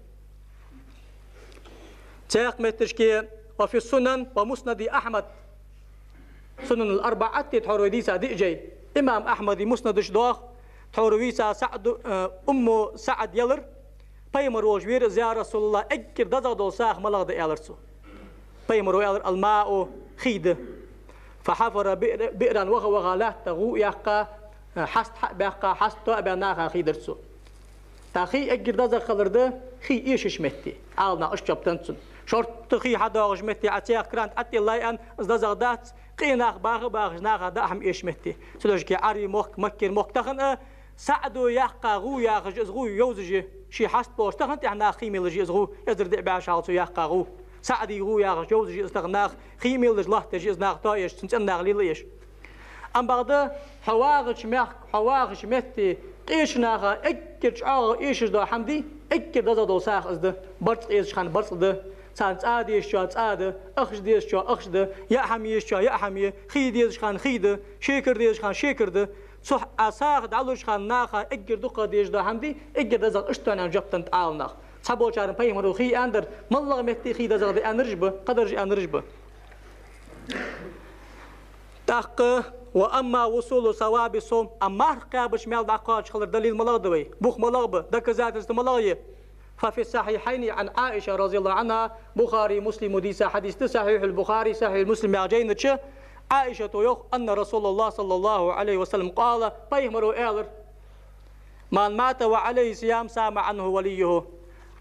Цхьаькха моттигашка: وفي السنن ومسند أحمد. Сунанул-арбаӀате тхьовра вай дийца диъ жай. Имам Ахьмада муснада чу доагӀа, тхьовра вийца СаӀду, э, Умму СаӀд елар, пайхамар волча вера из: «Я РасулаллахӀ, эггара дезагӀа дола сагӀа малагӀа да?» — аьлар цо. Пайхамаро аьлар: «الماء», хий да. «فحفر بئر-، بئرا», ваха-ваха лаьтта гӀув а яьккха, хьаст хьа а баьккха, хьаст тоъабаь наха хий дир цо. ТӀаккха хий эггара дезагӀа хилар да хий эшача метте. Ӏаламнаха иштта жоп деннад цунна. Шортта хий хьадоагӀача метте Ӏа цхьаькха кран тӀа тӀатиллай аьнна, из дезагӀа дац, къе нах баха а бахаш, наха даа хӀама эшача метте. Цудухьа Ӏарбий мохк, Маккара мохк тахан а, СаӀдо яьккха гӀув яхаш, из гӀув йовзаш я, ший хьаст болаш, тахан тӀехьа наха хий мелаш я из гӀув, эзар диъ бӀаь шу хьалха цо яьккха гӀув. СаӀда гӀув яхаш йовзаш я из тахан наха, хий мелаш, латташ я из наха тоъаеш, цун цӀен наха лелаеш. Амма бакъда, хьо вагӀача мехка, хьо вагӀача метте, къеча наха эггара чӀоагӀа эшаш дола хӀама дий, эггара дезагӀа дола сагӀа из да. Барзкъа эшача хана барзкъа да, царна цӀа дезачоа цӀа да, ахча дезачоа ахча да, яа хӀама езачоа яа хӀама я, хий дезача хана хий да, шекар дезача хана шекар да. Цу хьа-, а сагӀа дӀалуча хана наха эггара дукха дезаш дола хӀама дий, эггара дезагӀа иштта да аьнна жоп деннад Ӏаламнаха. Цхьаболчар пайхамаро хий аьннадар, моллагӀа метте хий дезагӀа да аьннараш ба, кхыдараш аьннараш ба. ТӀаккха: «وأما وصول ثواب الصوم», амма марха кхаьбача маьл дӀакхоачаш хилара далил малагӀа да вай? Бух малагӀа ба? Доказательство малагӀа я? «ففي الصحيحين عن عائشة رضي الله عنها», Бухари, Муслима дийца хьадис да, Сахьихьул-Бухари, Сахьихьул-Муслим яхача жайна чу, Ӏаишата йоах: «أن رسول الله صلى الله عليه وسلم قال», пайхамаро аьлар: «من مات وعليه صيام صام عنه وليه».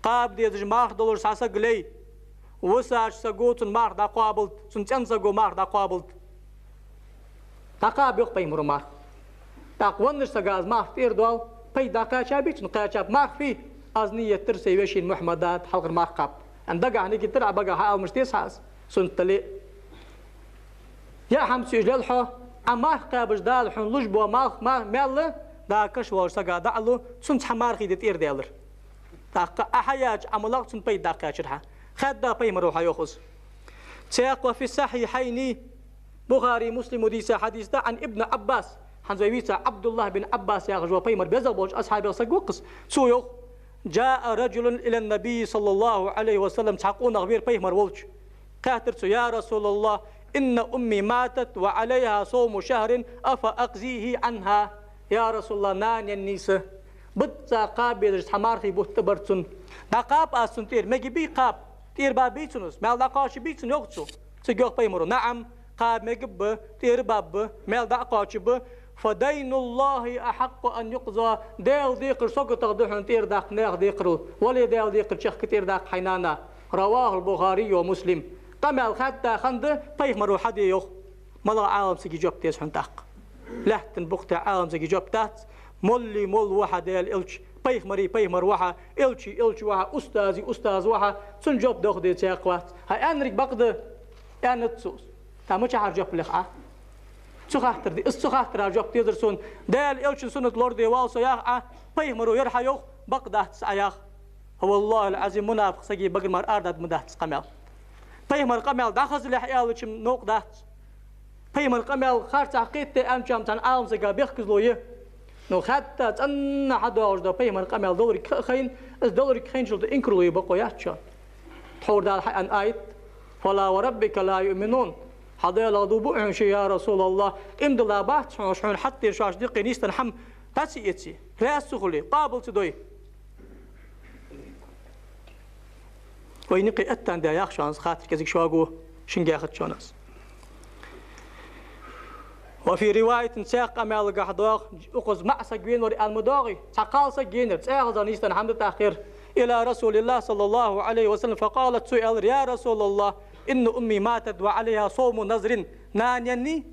Кхаба дезаш марха долаш цхьа саг ле, висача саго цун марха дӀакхоабалда, цун цӀен саго марха дӀакхоабалда. ДӀакхаба, йоах пайхамаро, марха. ТӀаккха веннача сага из марха тӀера доал, пайда дӀакхаьчабий цунна? Кхаьчаб. Марха фий? Аз нийят дир сай вешийна Мухьаммада тӀа хьалхара марха кхаба. Ан дагахь нигат дир, Ӏа багахь Ӏаламаш деза хьа аз. Суннат дале а. Яа хӀама цу уж лел хьо, Ӏа марха кхаьбача Дала хьона луш бола малх ма-, маьл а, дӀа каш волча сага дӀа а лу, цунна цхьа мархий де тӀера даьлар. ТӀаккха Ӏа хьаяьча Ӏамалах цунна пайда дӀакхаьчар хьа. Хаьдда пайхамаро хьайоах из. Цхьаькха: «وفي الصحيحين», Бухари, Муслима дийца хьадис да, «عن ابن عباس», хӀанз вай вийца Ӏабдуллахь бин Ӏаббас яхаш вола пайхамара безагӀа болча асхьабех саг ва-кх из. Цо йоах: «جاء رجل إلى النبي صلى الله عليه وسلم», цхьа къонах вера пайхамар волча. Хаьттар цо: «يا رسول الله، إن أمي ماتت وعليها صوم شهر، أفأقضيه عنها؟» «Я РасулаллахӀ, нана еннай са, бизза кхаба безаш цхьа мархий бутт а бар цунна. ДӀакхаба аз цунна тӀера, мегий бий кхаба? ТӀера бабий цунна из? Маьл дӀакхоачаргбий цунна?» — йоах цо. Цига йоах пайхамаро: «نعم, кхаба мегаргба, тӀера баргба, маьл дӀа а кхоачаргба. فدين الله أحق أن يقضى. Даьла декхар саготагӀа да хьона тӀера даккха наьха декхарал. Вале Даьла декхар чехка тӀера даккха хьай нана». رواه البخاري ومسلم. Къамаьл хаьдда хиннад, пайхамаро хьаде йоах. МалагӀа Ӏаламсага жоп деза хьона тӀаккха? Лаьттан букъа тӀа Ӏаламсага жоп дац. Моллий молла ва хьа, Даьла элча, пайхамарий пайхамар ва хьа, элчий элча ва хьа, устазий устаз ва хьа, цунна жоп доха деза цхьаккха вац. Хьа аьннарг бакъда, аьннад цо. ТӀаккха мичахьара жоп лех Ӏа? Цу хаттара де-, из цу хаттара жоп дезар сона. Даьла элчан суннат лораде воалл со, йоах Ӏа, пайхамаро ер хьайоах, бакъ дац из Ӏа, йоах. ВаллахӀил-Ӏазим, мунафикъ сага багара мара арадаргда ма дац из къамаьл. Пайхамара къамаьл дӀахазалехь аьлча-м новкъа дац. Пайхамара къамаьл харцахьа кхетаде аьннача-м цхьан Ӏаламсага бехказло я. Но хаьдда цӀена хьадоагӀаш дола пайхамара къамаьл долга ха а хайна, из долга хайначул тӀехьагӀа инкарло е бокъо яц шоана. Тхьовра Дала хьааьнна аят: «فلا وربك لا يؤمنون». Хьа Даьлах дув буъ хьона шоай, я РасулаллахӀ, иман дилла бац хьона уж, хьона хьатӀадеш шоашта диккхе нийсденна хӀама дӀа ца эце, раьза ца хуле, къоабал ца дой. Вайна юкъе аттан да, йоах шоана, хаттар кӀезига шуга, шуга яхад шоана аз. وفي رواية, цхьаькха къамаьлагахь доагӀа, укхаза маӀа саг венавар аьнна ма доагӀий, цхьа кхалсаг венар, цӀагӀа нийсденна хӀама да тӀаккха ер, إلى رسول الله صلى الله عليه وسلم فقالت, цо аьлар: «يا رسول الله، إن أمي ماتت وعليها صوم نذر». Нана еннай,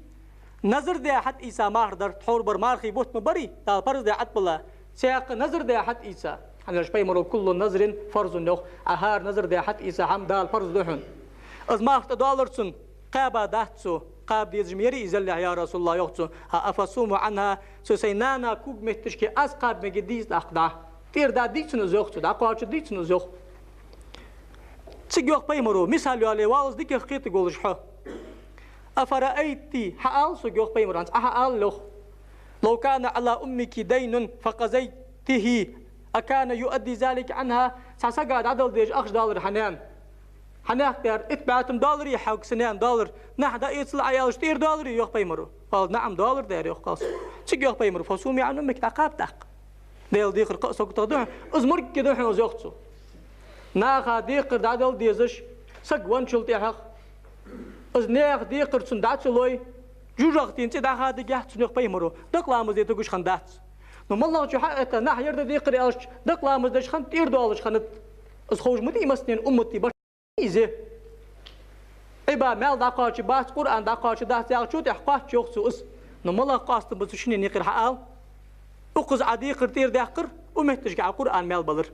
назар даь хьатӀаийца марха дар, тхьовра бар мархий бутт ма барий, Дала парз даь Ӏад бала. Цхьаькха назар даь хьатӀаийца. ХӀана аьлча пайхамаро: «كل نذر فرض», йоах, Ӏа хӀара назар даь хьатӀаийца хӀама Дала парз ду хьона. Из марха тӀадоаллар цунна, кхаьба дац цо, кхаба дезаш ма ярий из яллалехь, я РасулаллахӀ, йоах цо. ХӀа, أفأصوم عنها, цу сай нана куг метташке аз кхаба мегаргдий из тӀаккха дӀа? ТӀера даргдий цунна из, йоах цо, дӀакхоачаргдий цунна из, йоах. Цига йоах пайхамаро, мисал йоалае воалл из дикагӀа кхетаргволаш хьо. أفرأيت, хьаала сога, йоах пайхамара, хӀанз Ӏа хьаала, йоах. لو كان على أمك دين فقضيته أكان يؤدي ذلك عنها, цхьа сага дӀадала дезаш ахча доллар хьа наьна. Хьа наьха тӀера итт бӀаь тума доллар я хьога са наьна доллар, нах дӀаэцал Ӏа аьлча, тӀера доллар, йоах пайхамара. قال: نعم, доллар да ер, йоах, кхалсаг. Цига йоах пайхамара: فصومي عن أمك, дӀакхаба тӀаккха. Даьла декхар кхы а сагота да хьона, из мургге да хьона из, йоах цо. Наха декхар дӀадала дезаш саг венначул тӀехьагӀа, из наьха декхар цунна дӀа ца лой, жожагӀатен цӀи дӀахадийтаргьяц цунна, йоах пайхамара, дакъа ламаз де тугаш хиннадац. Ну, моллагӀчо хьаэтта, нах ер да декхар аьлча, дакъа ламаз деш хиннад, тӀера доалаш хиннад. Из ховш ма дий массанена уммата барт из. Ӏибадат маьл дӀакхоачаргбац, Къуръан дӀакхоачаргдац яхачул тӀехьагӀа кхоач, йоах цо, из. Ну, малагӀа къоастам ба цу шинне юкъера, хьаала? Укхаза Ӏа декхар тӀера даьккхар, укх метташка Ӏа Къуръан маьл балар.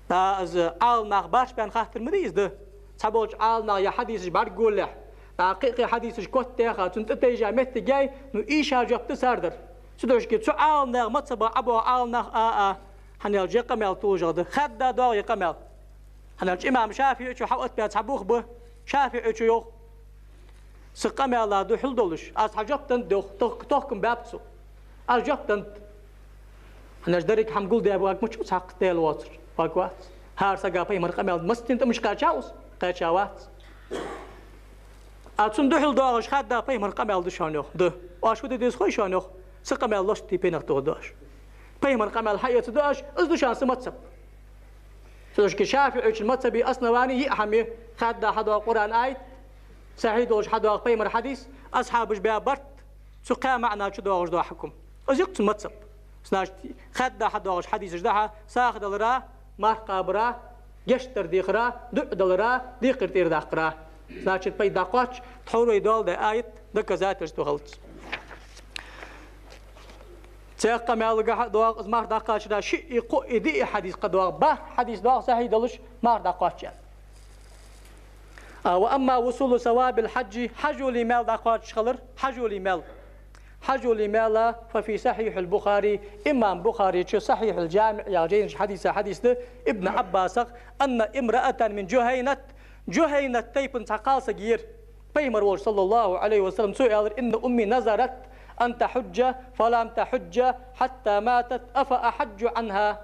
ДӀа из Ӏаламнах барш баьнна хаттар ма дий из, да. Цхьаболча Ӏаламнаха е хьадисаш бӀаргагуллехь, дӀа кхы-кхы хьадисаш котдаьха, цунна тӀатайжа моттиг яй, ну, ийша жоп да цар дар. Цудухьа шке цу Ӏаламнаьха мазхӀабах Ӏа боагӀа Ӏаламнах, а, а, хӀана аьлча ер къамаьл толашагӀа да. Хадда доагӀа ер къамаьл. ХӀана аьлча имам ШафиӀийчо хьаоттабаь цхьа бух ба, ШафиӀийчо йоах: са къамаьла духьал долаш, аз хьа жоп деннад, йоах, тох-, тохкам баьб цо. Аз жоп деннад. ХӀана аьлча деррига хӀама гулдаь ваг ма вац цхьаккха Даьла воацар, ваг вац. ХӀара сага пайхамара къамаьл массанена тӀа мишта кхаьчав из? Кхаьчавац. А цунна духьал доагӀаш хадда пайхамара къамаьл да шоана, йоах, да. Оаш фу де деза хой шоана, йоах, са къамаьл лостий пенах тоха доаш. Пайхамара къамаьл хьаэца доаш, из да шоана са мазхӀаб. Цудухьа шке ШафиӀийчун мазхӀаба основани йиъ хӀама я: хадда хьадоагӀа Къуръан аят, сахьихь долаш хьадоагӀа пайхамара хьадис, асхьабаша баь барт, цу кхаь маӀан чу доагӀаш дола хьукам. Из я-кх цун мазхӀаб. Значит, хадда хьадоагӀаш хьадисаш да хьа сагӀа далара, марха кхабара, гешт дар дехара, дуӀа далара, декхар тӀера даккхара. Значит, пайда дӀакхоач, тхьовра вай доаладаь аят доказательство хилац. Цхьаькха къамаьлагахьа доагӀа из марха дӀакхачара шиъи, кхоъи, диъи хьадис кхы доагӀа. БархӀ хьадис доагӀа сахьихь долаш марха дӀакхоачаш. А, وأما وصول ثواب الحج, хьажола маьл дӀакхоачаш хилар, хьажола маьл. Хьажола маьл, ففي صحيح البخاري, имам Бухарийчо Сахьихьул-ДжамиӀ яхача жайна чу хьадис да, Ибн Ӏаббасах: أن امرأة من جهينة, Джухьайнат тайпан цхьа кхалсаг яр, пайхамар волча, صلى الله عليه وسلم, цо аьлар: إن أمي نذرت أن تحج فلم تحج حتى ماتت أفأحج عنها.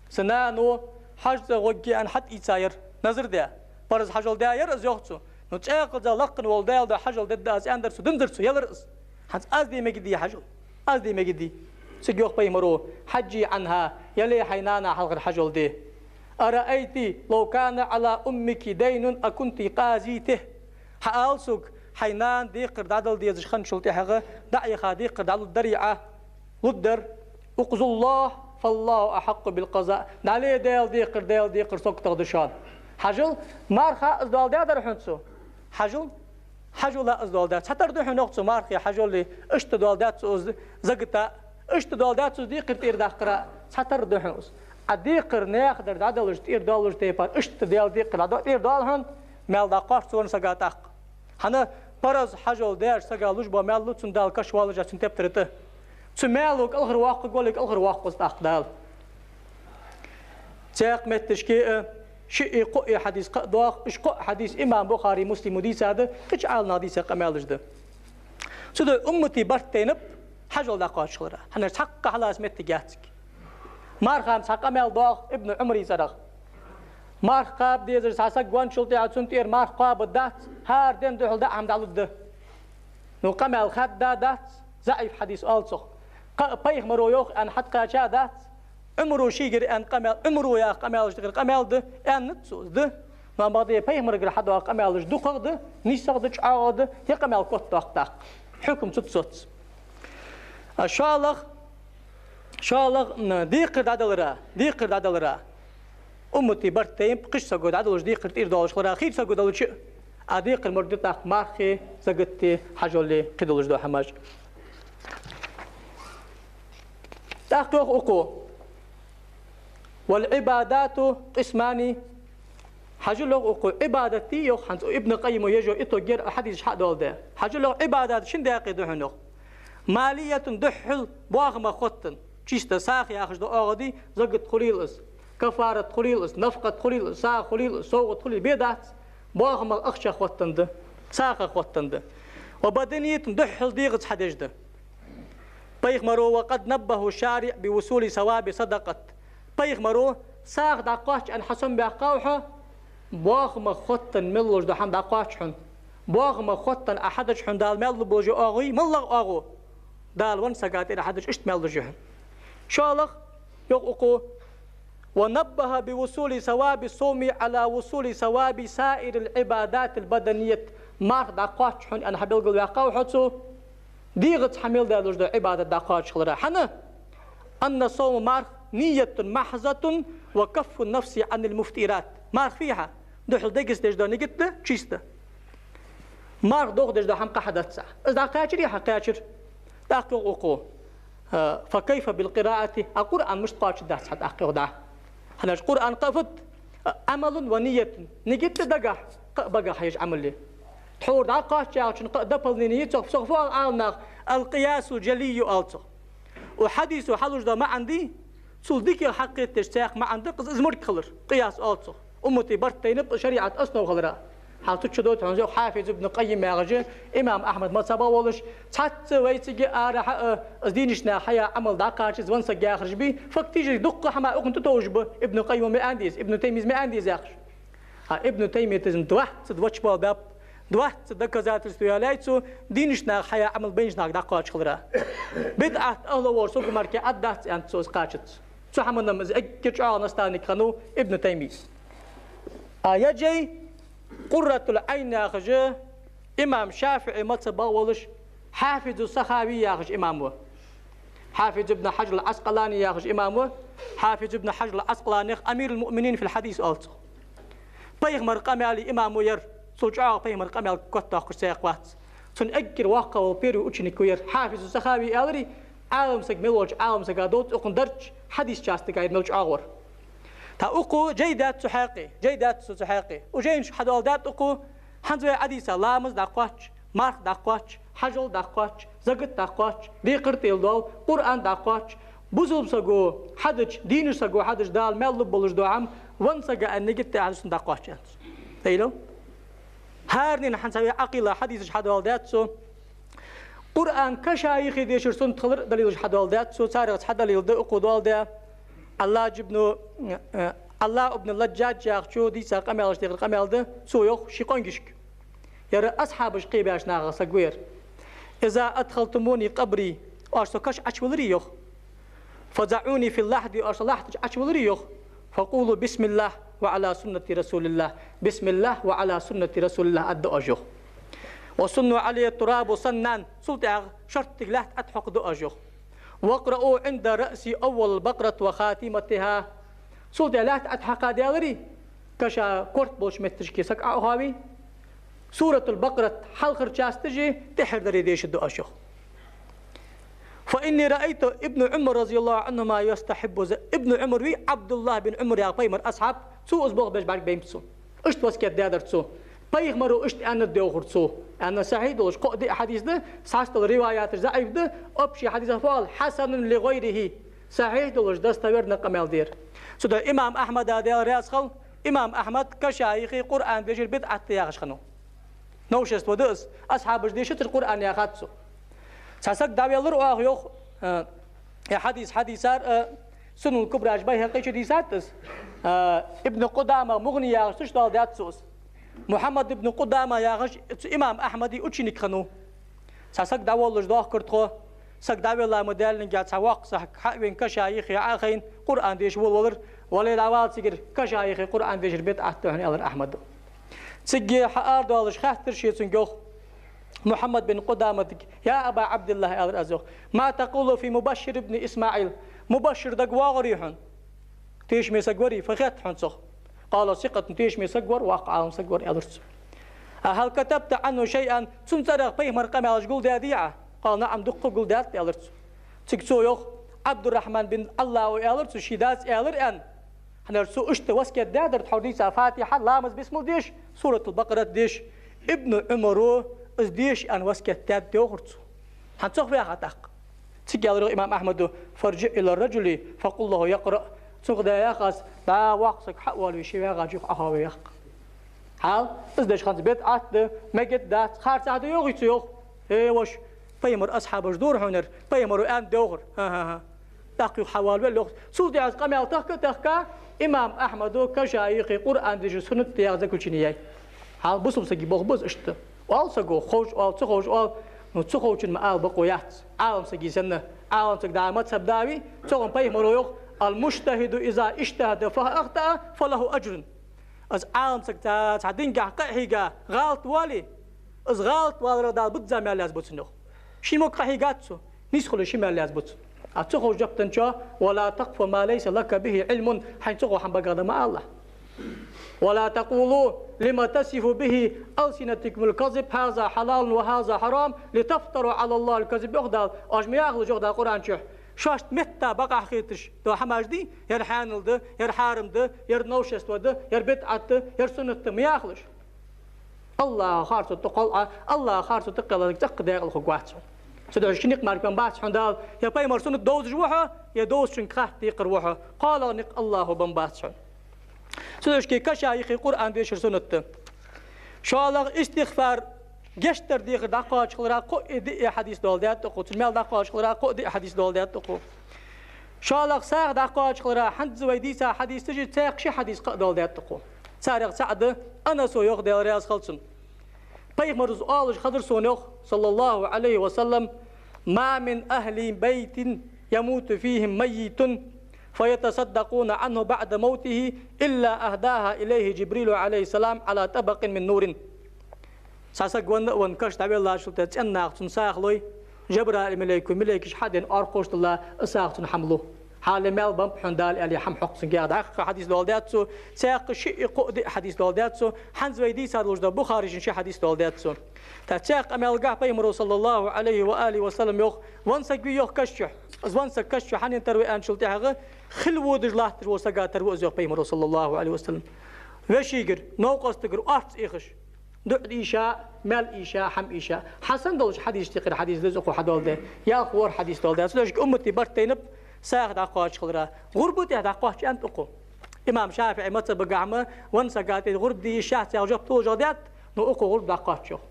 Са нана хьажа цӀа гӀоргья аьнна хьатӀаийца яр, назар даь. Параз хьажол даь яр из, йоах цо. Ну, цӀаькхаза лакха вола Даьла духьа хьажол дергда аз аьннадар цо, диннадар цо, елар из. ХӀанз аз де мегаш дий хьажол? Аз де мегаш дий? Цига йоах пайхамара: حجي عنها, яле хьай нана хьалхара хьажол де. أرأيت لو كان على أمك دين أكنت قاضيته. Хьаала сога, хьай нана декхар дӀадала дезаш хинначул тӀехьагӀа дӀа а яха декхар дӀалургдарий Ӏа? Лургдар. اقض الله فالله أحق بالقضاء. ДӀале Даьла декхар, Даьла декхар саготагӀа да шоана. Хьажал, марха из доаладаьдар хьона цо. Хьажал, хьажола из доаладаьд. Цхьатарра да хьона, йоах цо, мархеи хьажолеи, иштта доаладаьд цо из заката, иштта доаладаьд цо из декхар тӀера даккхара. Цхьатарра да хьона из. Ӏа декхар наьха дар дӀадалаш, тӀера доаллаш тайпара, иштта Даьла декхар дӀадо-, тӀера доал хьона, маьл дӀакхоач цунна сага тӀаккха. ХӀана, параз хьажол даьча сага луш бола маьл лу цунна Дала каш воаллаш цун тептара тӀа. Цу маьло кӀалхарвоаккхаргволга кӀалхарвоаккх из тӀаккха Дала. Цхьаькха метташка а шиъи, кхоъи хьадис кхы а доагӀа, уж кхоъ хьадис имам Бухари, Муслима дийцад, кхыча Ӏаламнаха дийца къамаьлаш да. Цудухьа уммата барт тайнаб хьажол дӀакхоачаш хилара. ХӀана аьлча цхьаккха хьалаца моттиг яц цига. Марханна цхьа къамаьл доагӀа Ибн Ӏумара цӀерагӀа. Марха кхаба дезаш цхьа саг венначул тӀехьагӀа цунна тӀера марха кхоабаргдац, хӀара ден духьал даа хӀама дӀалургда. Ну, къамаьл хадда дац, заӀиф хьадис оал цох. Кхы а пайхамара йоах аьнна хьатӀакхаьча дац, Ӏумара шийгара аьнна къамаьл, Ӏумара яха къамаьлаш тӀехьара къамаьл да, аьннад цо, да. Ну, амма бакъда пайхамарагара хьадоагӀа къамаьлаш дукхагӀа да, нийсагӀа да, чӀоагӀагӀа да, е къамаьл котдоаккх тӀаккха. Хьукам цу тӀа соц. А шоллагӀа, шоллагӀа, м, декхар дӀадалара, декхар дӀадалара. Уммата барт тайнаб кхыча саго дӀадалаш декхар тӀера доаллаш хилара, кхыча саго далча а, а декхар мара да тӀаккха мархеи, закати, хьажоли, кхы долаш дола хӀамаш. ТӀаккха йоах укхо: والعبادات قسمان. Хьажал, йоах укхо, Ӏибадат, йоах, хӀанз Ибн Къаййима ежо итог яр хьадисаш хьадоаладаь. Хьажал, йоах, Ӏибадат шин даькъе да хьона, йоах. مالية, духхьал боахамах хоттаденна, чисто сагӀа яхаш да оагӀув, закат хулийла из, каффарат хулийла из, нафакъат хулийла из, сагӀа хулийла из, совгӀат хулийла, бе дац, боахамах, ахчах хоттаденна да. СагӀа хоттан да. وبدنية, духхьал дегӀаца хьадеш да. Пайхамаро: وقد نبه الشارع بوصول ثواب الصدقة. Пайхамаро: сагӀа дӀакхоач аьнна хьа сомабаьккхав хьо, бохама хоттан мел луш да хьама дӀакхоач хьона. Бохама хоттан Ӏа хьадача хьона Дала маьл лу болаш оагӀув, малагӀа оагӀув? Дала венна сага тӀера хьадача иштта маьл луш я хьона. ШоллагӀа, йоах укхо: ونبه بوصول ثواب الصوم على وصول ثواب سائر العبادات البدنية. Марха дӀакхоач хьона аьнна хьабелгалваьккхав хьо цо, дегӀаца хьа мел даь луш да Ӏибадат дӀакхоачаш хилара. ХӀана? أن الصوم, марха, نية محضة وكف النفس عن المفطرات. Марха фу я хьа? Духхьал дегӀаца деш да нигат да, чиста. Марха дохадеш да хьама кхы хьадац Ӏа. Из дӀакхаьчарий хьа? Кхаьчар. ТӀаккха йоах укхо: فكيف بالقراءة؟ А Къуръан мишта кхоачаргдац хьа тӀаккха, йоах, дӀа? ХӀана аьлча Къуръан кхы а фуд? عمل ونية. Нигат да дагахьа, кхы а багахьа еш Ӏамал я. Тхьовра дӀакхоач яхачун кхы а дополнение я цох, цох фу оал Ӏаламнаха? القياس الجلي оал цох. Укх хьадисо хьалуш да маӀан дий, цул дикагӀа хьакхетадеш цхьаькха маӀан да-кх из, из мург хилар, къияс оал цох. Уммата барт тайнаб шариӀата основа хилара. Хьал цу чу дода хьона, йоах, Хьафиз ибн Къаййим яхаш, имам Ахьмада мазхӀаба волаш, цхьацца вай цига арахьа а, из дийнача наха хьаяь Ӏамал дӀакхача, из венна саг яхараш бий, фактически дуккха хӀама укхунна тӀатовжаш ба, Ибн Къаййима ма аьннадий из, Ибн Таймийяс ма аьннадий из яхаш. А Ибн Таймийяс из двадцать два чу бала баьб, двадцать доказательства ялай цо, дийнача наха хьаяь Ӏамал байнача наха дӀакхача хилара. БидӀат ахӀло волча сага мара кхы Ӏаддац аьннад цо из кхачац. Цу хӀаман-м из эггара чӀоагӀа наставник хиннав Ибн Таймийя. А ер жай Къурратул-Ӏайн яхаш, имам ШафиӀий мазхӀаба волаш, Хьафизу Сахави яхаш имам ва. Хьафиз ибн Хьажар ал-Ӏаскъалани яхаш имам ва. Хьафиз ибн Хьажар ал-Ӏаскъаланех амирул-муъминин фил хьадис оал цох. Пайхамара къамаьла имам ва ер. Цул чӀоагӀа пайхамара къамаьл котдоаккхаш цхьаккха вац. Цун эггара воккхагӀа вола первый ученик ва ер. Хьафизу Сахави аьларий, Ӏалам саг мел волча Ӏалам сага довз укхун дарча хьадис частага ер мел чӀоагӀа вар. ТӀаккха укхо жай даьд цу хьакъехьа, жай даьд цо цу хьакъехьа. Укх жайна чу хьадоаладаьд укхо, хӀанз вай Ӏадийца ламаз дӀакхоач, марха дӀакхоач, хьажол дӀакхоач, закат дӀакхоач, декхар тӀа доал, Къуръан дӀакхоач, бусалба саго хьадача, дийнача саго хьадача Дала маьл лу болаш дола хӀама, венна сага аьнна нигат тӀа хьадача дӀакхоач аьнна цо. Тайнав? ХӀаране хӀанз вай Ӏакъида хьадисаш хьадоаладаьд цо. Къуръан каша юхе дешар суннат хилар далилаш хьадоаладаьд цо, царех цхьа далил да укхо доаладаь. Ӏалладжа ибну, э, Ӏаллаа ибн Ладжадж яхачо дийца къамаьлаш тӀехьара къамаьл да, цо йоах ший къонгашка. Ер асхьабаш кхебаьча нахах саг ва ер. «إذا أدخلتموني قبري», оаш со каша Ӏочуваларий, йоах. «فضعوني في اللحد», оаш со лахьда чу Ӏочуваларий, йоах. «فقولوا بسم الله وعلى سنة رسول الله». «بسم الله وعلى سنة رسول الله» аргда оаш, йоах. «وسنوا علي التراب سنا». Цул тӀехьагӀа шорттига лаьтта Ӏотхьокхаргда оаш, йоах. «واقرؤوا عند رأسي أول البقرة وخاتمتها». Цул тӀехьа лаьтта Ӏотхьакха даьларий, каша корта болча метташка саг Ӏоухавий, Суратул-Бакъарат хьалхара часташ а, тӀехьардар а дешаргда оаш, йоах. «فإني رأيت ابن عمر رضي الله عنهما يستحب ذ-», Ибн Ӏумар вий, Ӏабдуллахь бин Ӏумар яха пайхамара асхьаб, цо из болх беш бӀаргабайнаб сона. Иштта васкет даьдар цо. Пайхамаро иштта аьннад йоахар цо. Аьнна сахьихь долаш, кхоъ-диъ хьадис да, цхьаццадола риваяташ заӀиф да, общий хьадисах фу оал: «حسن لغيره». Сахьихь долаш, достоверно къамаьл да ер. Цудухьа имам Ахьмада, Даьла раьза хилва, имам Ахьмад каша юхе Къуръан дешар бидӀат да яхаш хиннав. Новшество да из. Асхьабаша дешацар Къуръан яхад цо. Цхьа саг дӀавеллар оаха, йоах, э, э, хьадис хьадийцар, э, Сунанул-Кубра чу, Байхьакъи чу дийцад из. Э, Ибн Къудама, МугӀни яхаш, цу чу доаладаьд цо из. Мухьаммад ибн Къудама яхаш, цу имам Ахьмада ученик хиннав. Цхьа саг дӀаволлаш доахкар тхо, саг дӀавелла ма даьллинге, цхьа воккха саг хьа а вена, каша юхе Ӏохайна, Къуръан деша волавелар, вале, дӀавала цигара, каша юхе Къуръан дешар бидӀат да хьона, аьлар Ахьмада. Цига хьаарадоалаш хаьттар ше цунга, йоах, Мухьаммад бин Къудаматага: «يا أبا عبد الله», аьлар аз, йоах, «ما تقول في مبشر بن إسماعيل؟ Мубашшир дагавоагӀарий хьона? Тешаме саг варий, фу хет хьона цох?» «قال: ثقة», тешаме саг вар, воккха Ӏалам саг вар, аьлар цо. «هل كتبت عنه شيئا», цун цӀерах пайхамара къамаьлаш гулдаьдий Ӏа? «قال: نعم», дуккха гулдаьд, аьлар цо. Цига цо йоах: «Ӏабдуррахьман бин Ӏаллаа», аьлар цо, ший дас аьлар аьнна. ХӀана аьлча цо иштта васкет даьдар, тхьовра дийца Фатихьа, ламаз, бисмал деша, Суратул-Бакъарат деша. Ибн Ӏумаро из деша аьнна васкет даьд, йоахар цо. ХӀанз цох ваьха тӀаккха. Цига аьлар имам Ахьмада: «فارجع إلى الرجل فقل له يقرأ». Цунга дӀаяха аз: «ДӀа воккха саг хьа а воалаве, ше вагӀача юха Ӏохоаве», яха. Хьал, из деш хӀанз бидӀат да, мегаш дац, харцахьа да йоахий цо, йоах. Э, воша, пайхамара асхьабаша дора хьона ер, пайхамара аьннад йоахар. ХӀа-хӀа-хӀа. ТӀаккха юха хьавоалавелар, йоах. Цул тӀехьагӀа къамаьл тахка а тахка, имам Ахьмада Кашаихи Къуръан дешар суннат да яха заключени яьй. Хьал, бусалба сага болх ба из иштта. Оал саго, ховш оал, ца ховш оал, ну, ца ховчун ма ала бокъо яц. Ӏалам сага санна, Ӏалам саг да мазхӀаб да вий, цох пайхамара йоах: «المجتهد إذا اجتهد فأخطأ فله أجر». Из Ӏалам саг цхьа, цхьа динагахьа къахьийга, гӀалат вале, из гӀалат валарах Дала бизза маьл язбу цунна, йоах. Ши мог къахьийгад цо, нийса хуле ши маьл язбу цунна. А ца ховш жоп денначо: «ولا تقف ما ليس لك به علم», хьайна ца хов хӀама багах ма алалахь. «ولا تقولوا لما تصف به ألسنتكم الكذب هذا حلال وهذا حرام لتفتروا على الله الكذب», йоах Дала. Оаш ма яхалаш, йоах Дала Къуръан чу, шоашта метта бакъахьа хеташ дола хӀамаш дий, ер хьанал да, ер хьарам да, ер новшество да, ер бидӀат да, ер суннат да, ма яхалаш. АллахӀа харцо тӀакхоллаш, АллахӀа харцо тӀакхеллача цӀаккха декъала хургвац хьо. Цудухьа ши никъ мара кхы бац хьона Дала: е пайхамара суннат довзаш ва хьо, е довзачунга хатта декхар ва хьо. КхоалагӀа никъ АллахӀа бенна бац хьона. Цудухьа Кашаихи Къуръан дешар суннат да. ШоллагӀа, истигӀфар, гештдар дехар дӀакхоачаш хилара кхоъ а диъ а хьадис доаладаьд укхо. Цун маьл дӀакхоачаш хилара кхоъ а диъ а хьадис доаладаьд укхо. ШоллагӀа, сагӀа дӀакхоачаш хилара хӀанз вай дийца хьадисаши цхьаькха ши хьадис кхы а доаладаьд укхо. Царех цаӀ да Анаса йоах, Даьла раьза хилва цунна. Пайхамара из оалаш хазар сона, йоах, صلى الله عليه وسلم: «ما من أهل بيت يموت فيهم ميت فيتصدقون عنه بعد موته إلا أهداها إليه جبريل عليه السلام على طبق من نور». Цхьа саг венна а венна, каша дӀавеллачул тӀехьагӀа цӀен наха цунна сагӀа лой, Жабраил малейко, малейкаш хьадена орхош дилла, из сагӀа цунна хӀама лу. Хьале маьл беннаб хьона Дала аьле хӀама хьокх цунга яха. ДӀаьха хьадис доаладаьд цо, цхьаькха шиъ а кхоъ а диъ а хьадис доаладаьд цо, хӀанз вай дийца долаш да Бухарийчун ши хьадис доаладаьд цо. ТӀаккха цхьаькха къамаьлагахьа пайхамара صلى الله عليه وآله وسلم йоах: венна саг вий, йоах, каша чу. Из венна саг каша чу хьанна тара ва аьнначул тӀехьагӀа, хила водаш латташ волча сага тара ва из, йоах пайхамара صلى الله عليه وسلم. Вешийгара, новкъостагара орц ийхаш, дуӀа дийша, маьл ийша, хӀама ийша. Хьасан долча хьадисашта юкъера хьадис да из укхо хьадоаладаь. Ялх, ворхӀ хьадис доаладаьд. Цудухьа уммата барт тайнаб сагӀа дӀакхоачаш хилара. ГӀурба тӀехьа дӀакхоачаш аьннад укхо. Имам ШафиӀий мазхӀабагахьа ма венна сага тӀера гӀурба де йиш яц яха жоп толашагӀа даьд, но укхо гӀурба дӀакхоач, йоах.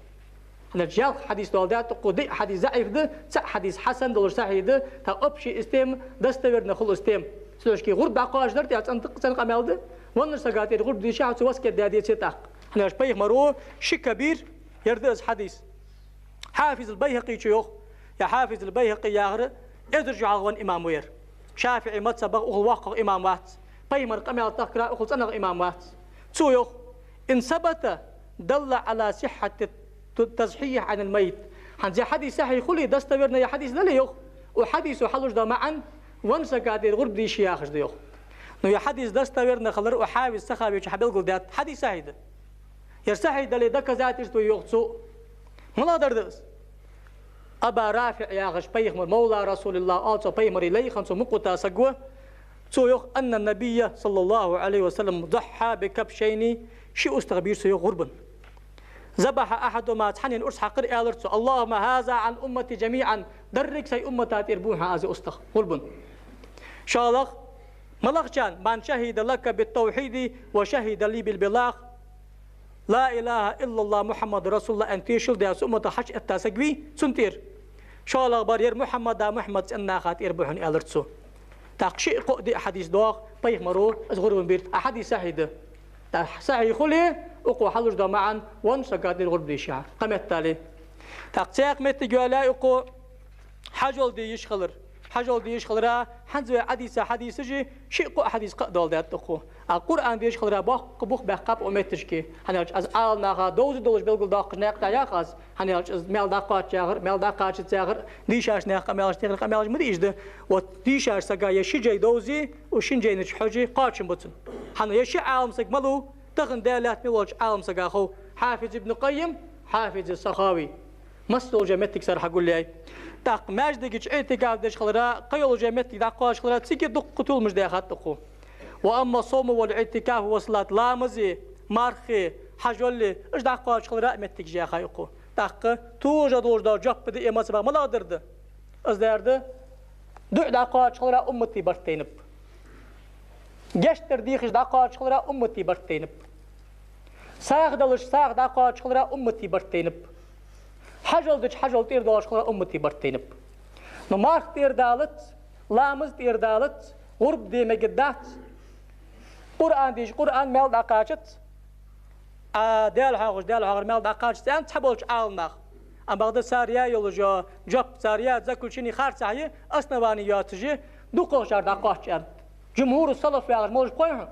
ХӀана аьлча ялх хьадис доаладаьд укхо, диъ хьадис заӀиф да, цаӀ хьадис хьасан долаш сахьихь да, тӀаккха общая из тема, достоверно хул из тема. Цудухьа гӀурба дӀакхоачаш дар тӀехьа цӀена, цӀена къамаьл да. Веннача сага тӀера гӀурба де йиш яц, цо васкет даь деце тӀаккха. ХӀана аьлча пайхамара ши кабир, ер да из хьадис. Хьафиз аль-Байхьакъийчо йоах, е Хьафиз аль-Байхьакъий яхар эзар шу хьалха венна имам ва ер. ШафиӀий мазхӀабах укхул воккхагӀа имам вац. Пайхамара къамаьл тахкара укхул цӀенагӀа имам вац. Цо йоах: «إن ثبت دل على صحة التضحية عن الميت». ХӀанз ер хьадис сахьихь хуле, достоверно ер хьадис дале, йоах, укх хьадисо хьалуш дола маӀан веннача сага тӀера гӀурба де йиш я яхаш да, йоах. Но ер хьадис достоверно хилар укх Хьафиз Сахавечо хьабелгалдаьд, хьадис сахьихь да. Ер сахьихь дале доказательство, йоах цо. МалагӀа дар да из? Аба РафиӀ яхаш, пайхамара, мавла расулиллахӀ оал цох, пайхамара лай хинна цо мукъа вита саг ва. Цо йоах: «أن النبي صلى الله عليه وسلم ضحى بكبشين», ши устагӀа бийра цо, йоах, гӀурбан. «ذبح أحدهما», цхьаннена урс хьакхар, аьлар цо: «اللهم هذا عن أمتي جميعا», деррига сай уммата тӀера бу хьона аз устагӀа гӀурбан. ШоллагӀа, малагӀчарна: «من شهد لك بالتوحيد وشهد لي بالبلاغ». «لا إله إلا الله محمد رسول الله» аьнна тешал даь, са умматах хьачуэтта саг вий, цунна тӀера. ШоллагӀа бар: «Ер Мухьаммад а, Мухьаммада цӀен наха тӀера бу хьона», аьлар цо. ТӀаккха шиъ, кхоъ, диъ хьадис доагӀа пайхамара из гӀурбан бийрта. А хьадис сахьихь да. ТӀаккха сахьихь хуле, укхо хьалуш дола маӀан веннача сага тӀера гӀурба де йиш я. Кхыметтел. ТӀаккха цхьаькха моттиг йоалаяьй укхо хьажол де йиш хилар. Хьажол де йиш хилара, хӀанз вай Ӏодийца хьадисаши шиъ, кхоъ хьадис кхы а доаладаьд укхо. А Къуръан дешар хилара боккха бух баьккхаб укх моттигашка. ХӀана аьлча аз Ӏаламнаха довзаш долаш белгалдоаккхаш наькъа тӀа яха аз. ХӀана аьлча из маьл дӀакхоачаш яхар, маьл дӀакхачац яхар, дийшача наьха къамаьлаш, техар къамаьлаш ма дий уж да. Вот дийшача сага ер ши жай довзе, укх шин жайна чу хьожи, кхоачам ба цун. ХӀана, ер ши Ӏалам саг малув, тахан Даьла лаьтта мел волча Ӏалам сага хов: Хьафиз ибн Къаййим, Хьафиз Сахави. Масса йолча моттиге сар хьагулъяьй. ТӀаккха маьждига чу иӀтикаф деш хилара, кхыйолча моттиге дӀакхоачаш хилара, цига дуккха толамаш даьхад укхо. «وأما الصوم والاعتكاف والصلاة», ламази, мархеи, хьажоли, уж дӀакхоачаш хилара а моттигаш яьхай укхо. ТӀаккха тулжа долаш дола жоп да, э, мазхӀабах малагӀа дар да? Из дар да: дуӀа дӀакхоачаш хилара уммата барт тайнаб. Гештдар дийхаш дӀакхоачаш хилара уммата барт тайнаб. СагӀа далаш, сагӀа дӀакхоачаш хилара уммата барт тайнаб. Хьажол дича, хьажол тӀера доагӀаш хилара уммата барт тайнаб. Но марха тӀера далац, ламаз тӀера далац, гӀурба де мегаргдац. Къуръан дийша, Къуръан мел дӀакхачац, а Даьла хьоахавеш, Даьла хьоахавар мел дӀакхачац аьнна цхьаболча Ӏаламнаха. Амма бакъда цар яь йола жоп, цар яь заключени харцахьа я, основани йоацаш я, дукхагӀчар дӀакхоач аьнна. Джумхуру салаф яхаш молаш ба хой хьона?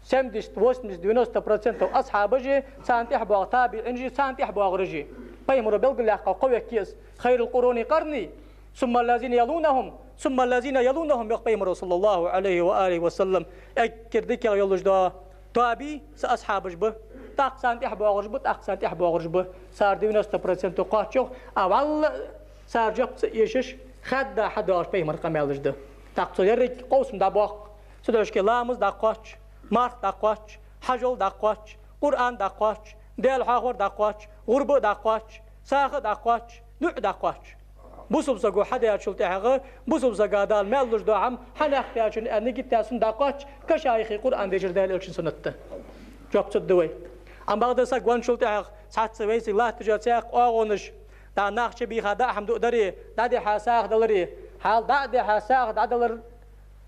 Семьдесят, восемьдесят, девяносто процентов асхьабаш а, царна тӀехьа боагӀа табиӀинаш а, царна тӀехьа боагӀараш а. Пайхамара белгалъяьккха кхо век я из: خير القرون قرني ثم الذين يلونهم ثم الذين يلونهم, йоах Пайхамара, صلى الله عليه وآله وسلم. Эггара дикагӀа йолаш дола тоаба са асхьабаш ба, тӀаккха царна тӀехьа боагӀараш ба, тӀаккха царна тӀехьа боагӀараш ба. Цар девяносто процентов кхоач, йоах, а вӀалла цар жоп ца эшаш, хадда хьадоагӀаш Пайхамара къамаьлаш да. ТӀаккха цо еррига къовсам дӀабоаккх. Цудухьа ламаз дӀакхоач, марха дӀакхоач, хьажол дӀакхоач, Къуръан дӀакхоач, Даьла хьоахавар дӀакхоач, гӀурба дӀакхоач, сагӀа дӀакхоач, дуӀа дӀакхоач. Бусалба саго хьадаьчул тӀехьагӀа, бусалба сага Дала маьл луш дола хӀама хьа лаьхкачун а нигат а цун дӀакхоач, каша йиххе Къуръан дешар Даьла Элчан суннат да. Жоп цу тӀа да вай. Амма бакъда саг венначул тӀехьагӀа цхьацца вайцига латташ цхьаькха оагӀонаш, дӀа нах чубийха дӀа а хӀама дуадари, дӀадихьа сагӀа далари, хьал дӀа а дихьа сагӀа дӀадалар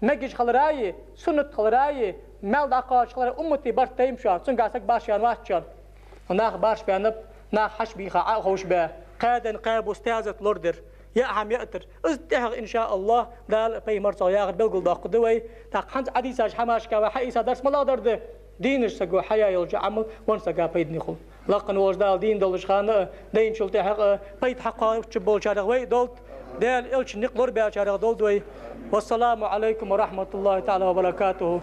мегаш хилари, суннат хилари, маьл дӀакхоачаш хилари уммата барт тайнаб шоана, цунга саг барш баьнна вац шоана. Нах барш баьннаб, нах хьачубийха Ӏо а ховш баь, кхаь ден кхаь бус таьзет лорадар, яа хӀама яар. Из тӀехьагӀа, إن شاء الله, Дала, Пайхамара цох яхар белгалдоаккхаргда вай. ТӀаккха хӀанз Ӏодийцача хӀамашка вай хьаийца дарс малагӀа дар да? Дийнача саго хьаяь йолча Ӏамал веннача сага пайдане хул. Лакха волча Дала дийна долаш хана а, дайначул тӀехьагӀа а пайда хьакхоачаш болчарех вай а долда, Даьла Элчан никъ лорабаьчарех долда вай. والسلام عليكم ورحمة الله تعالى وبركاته.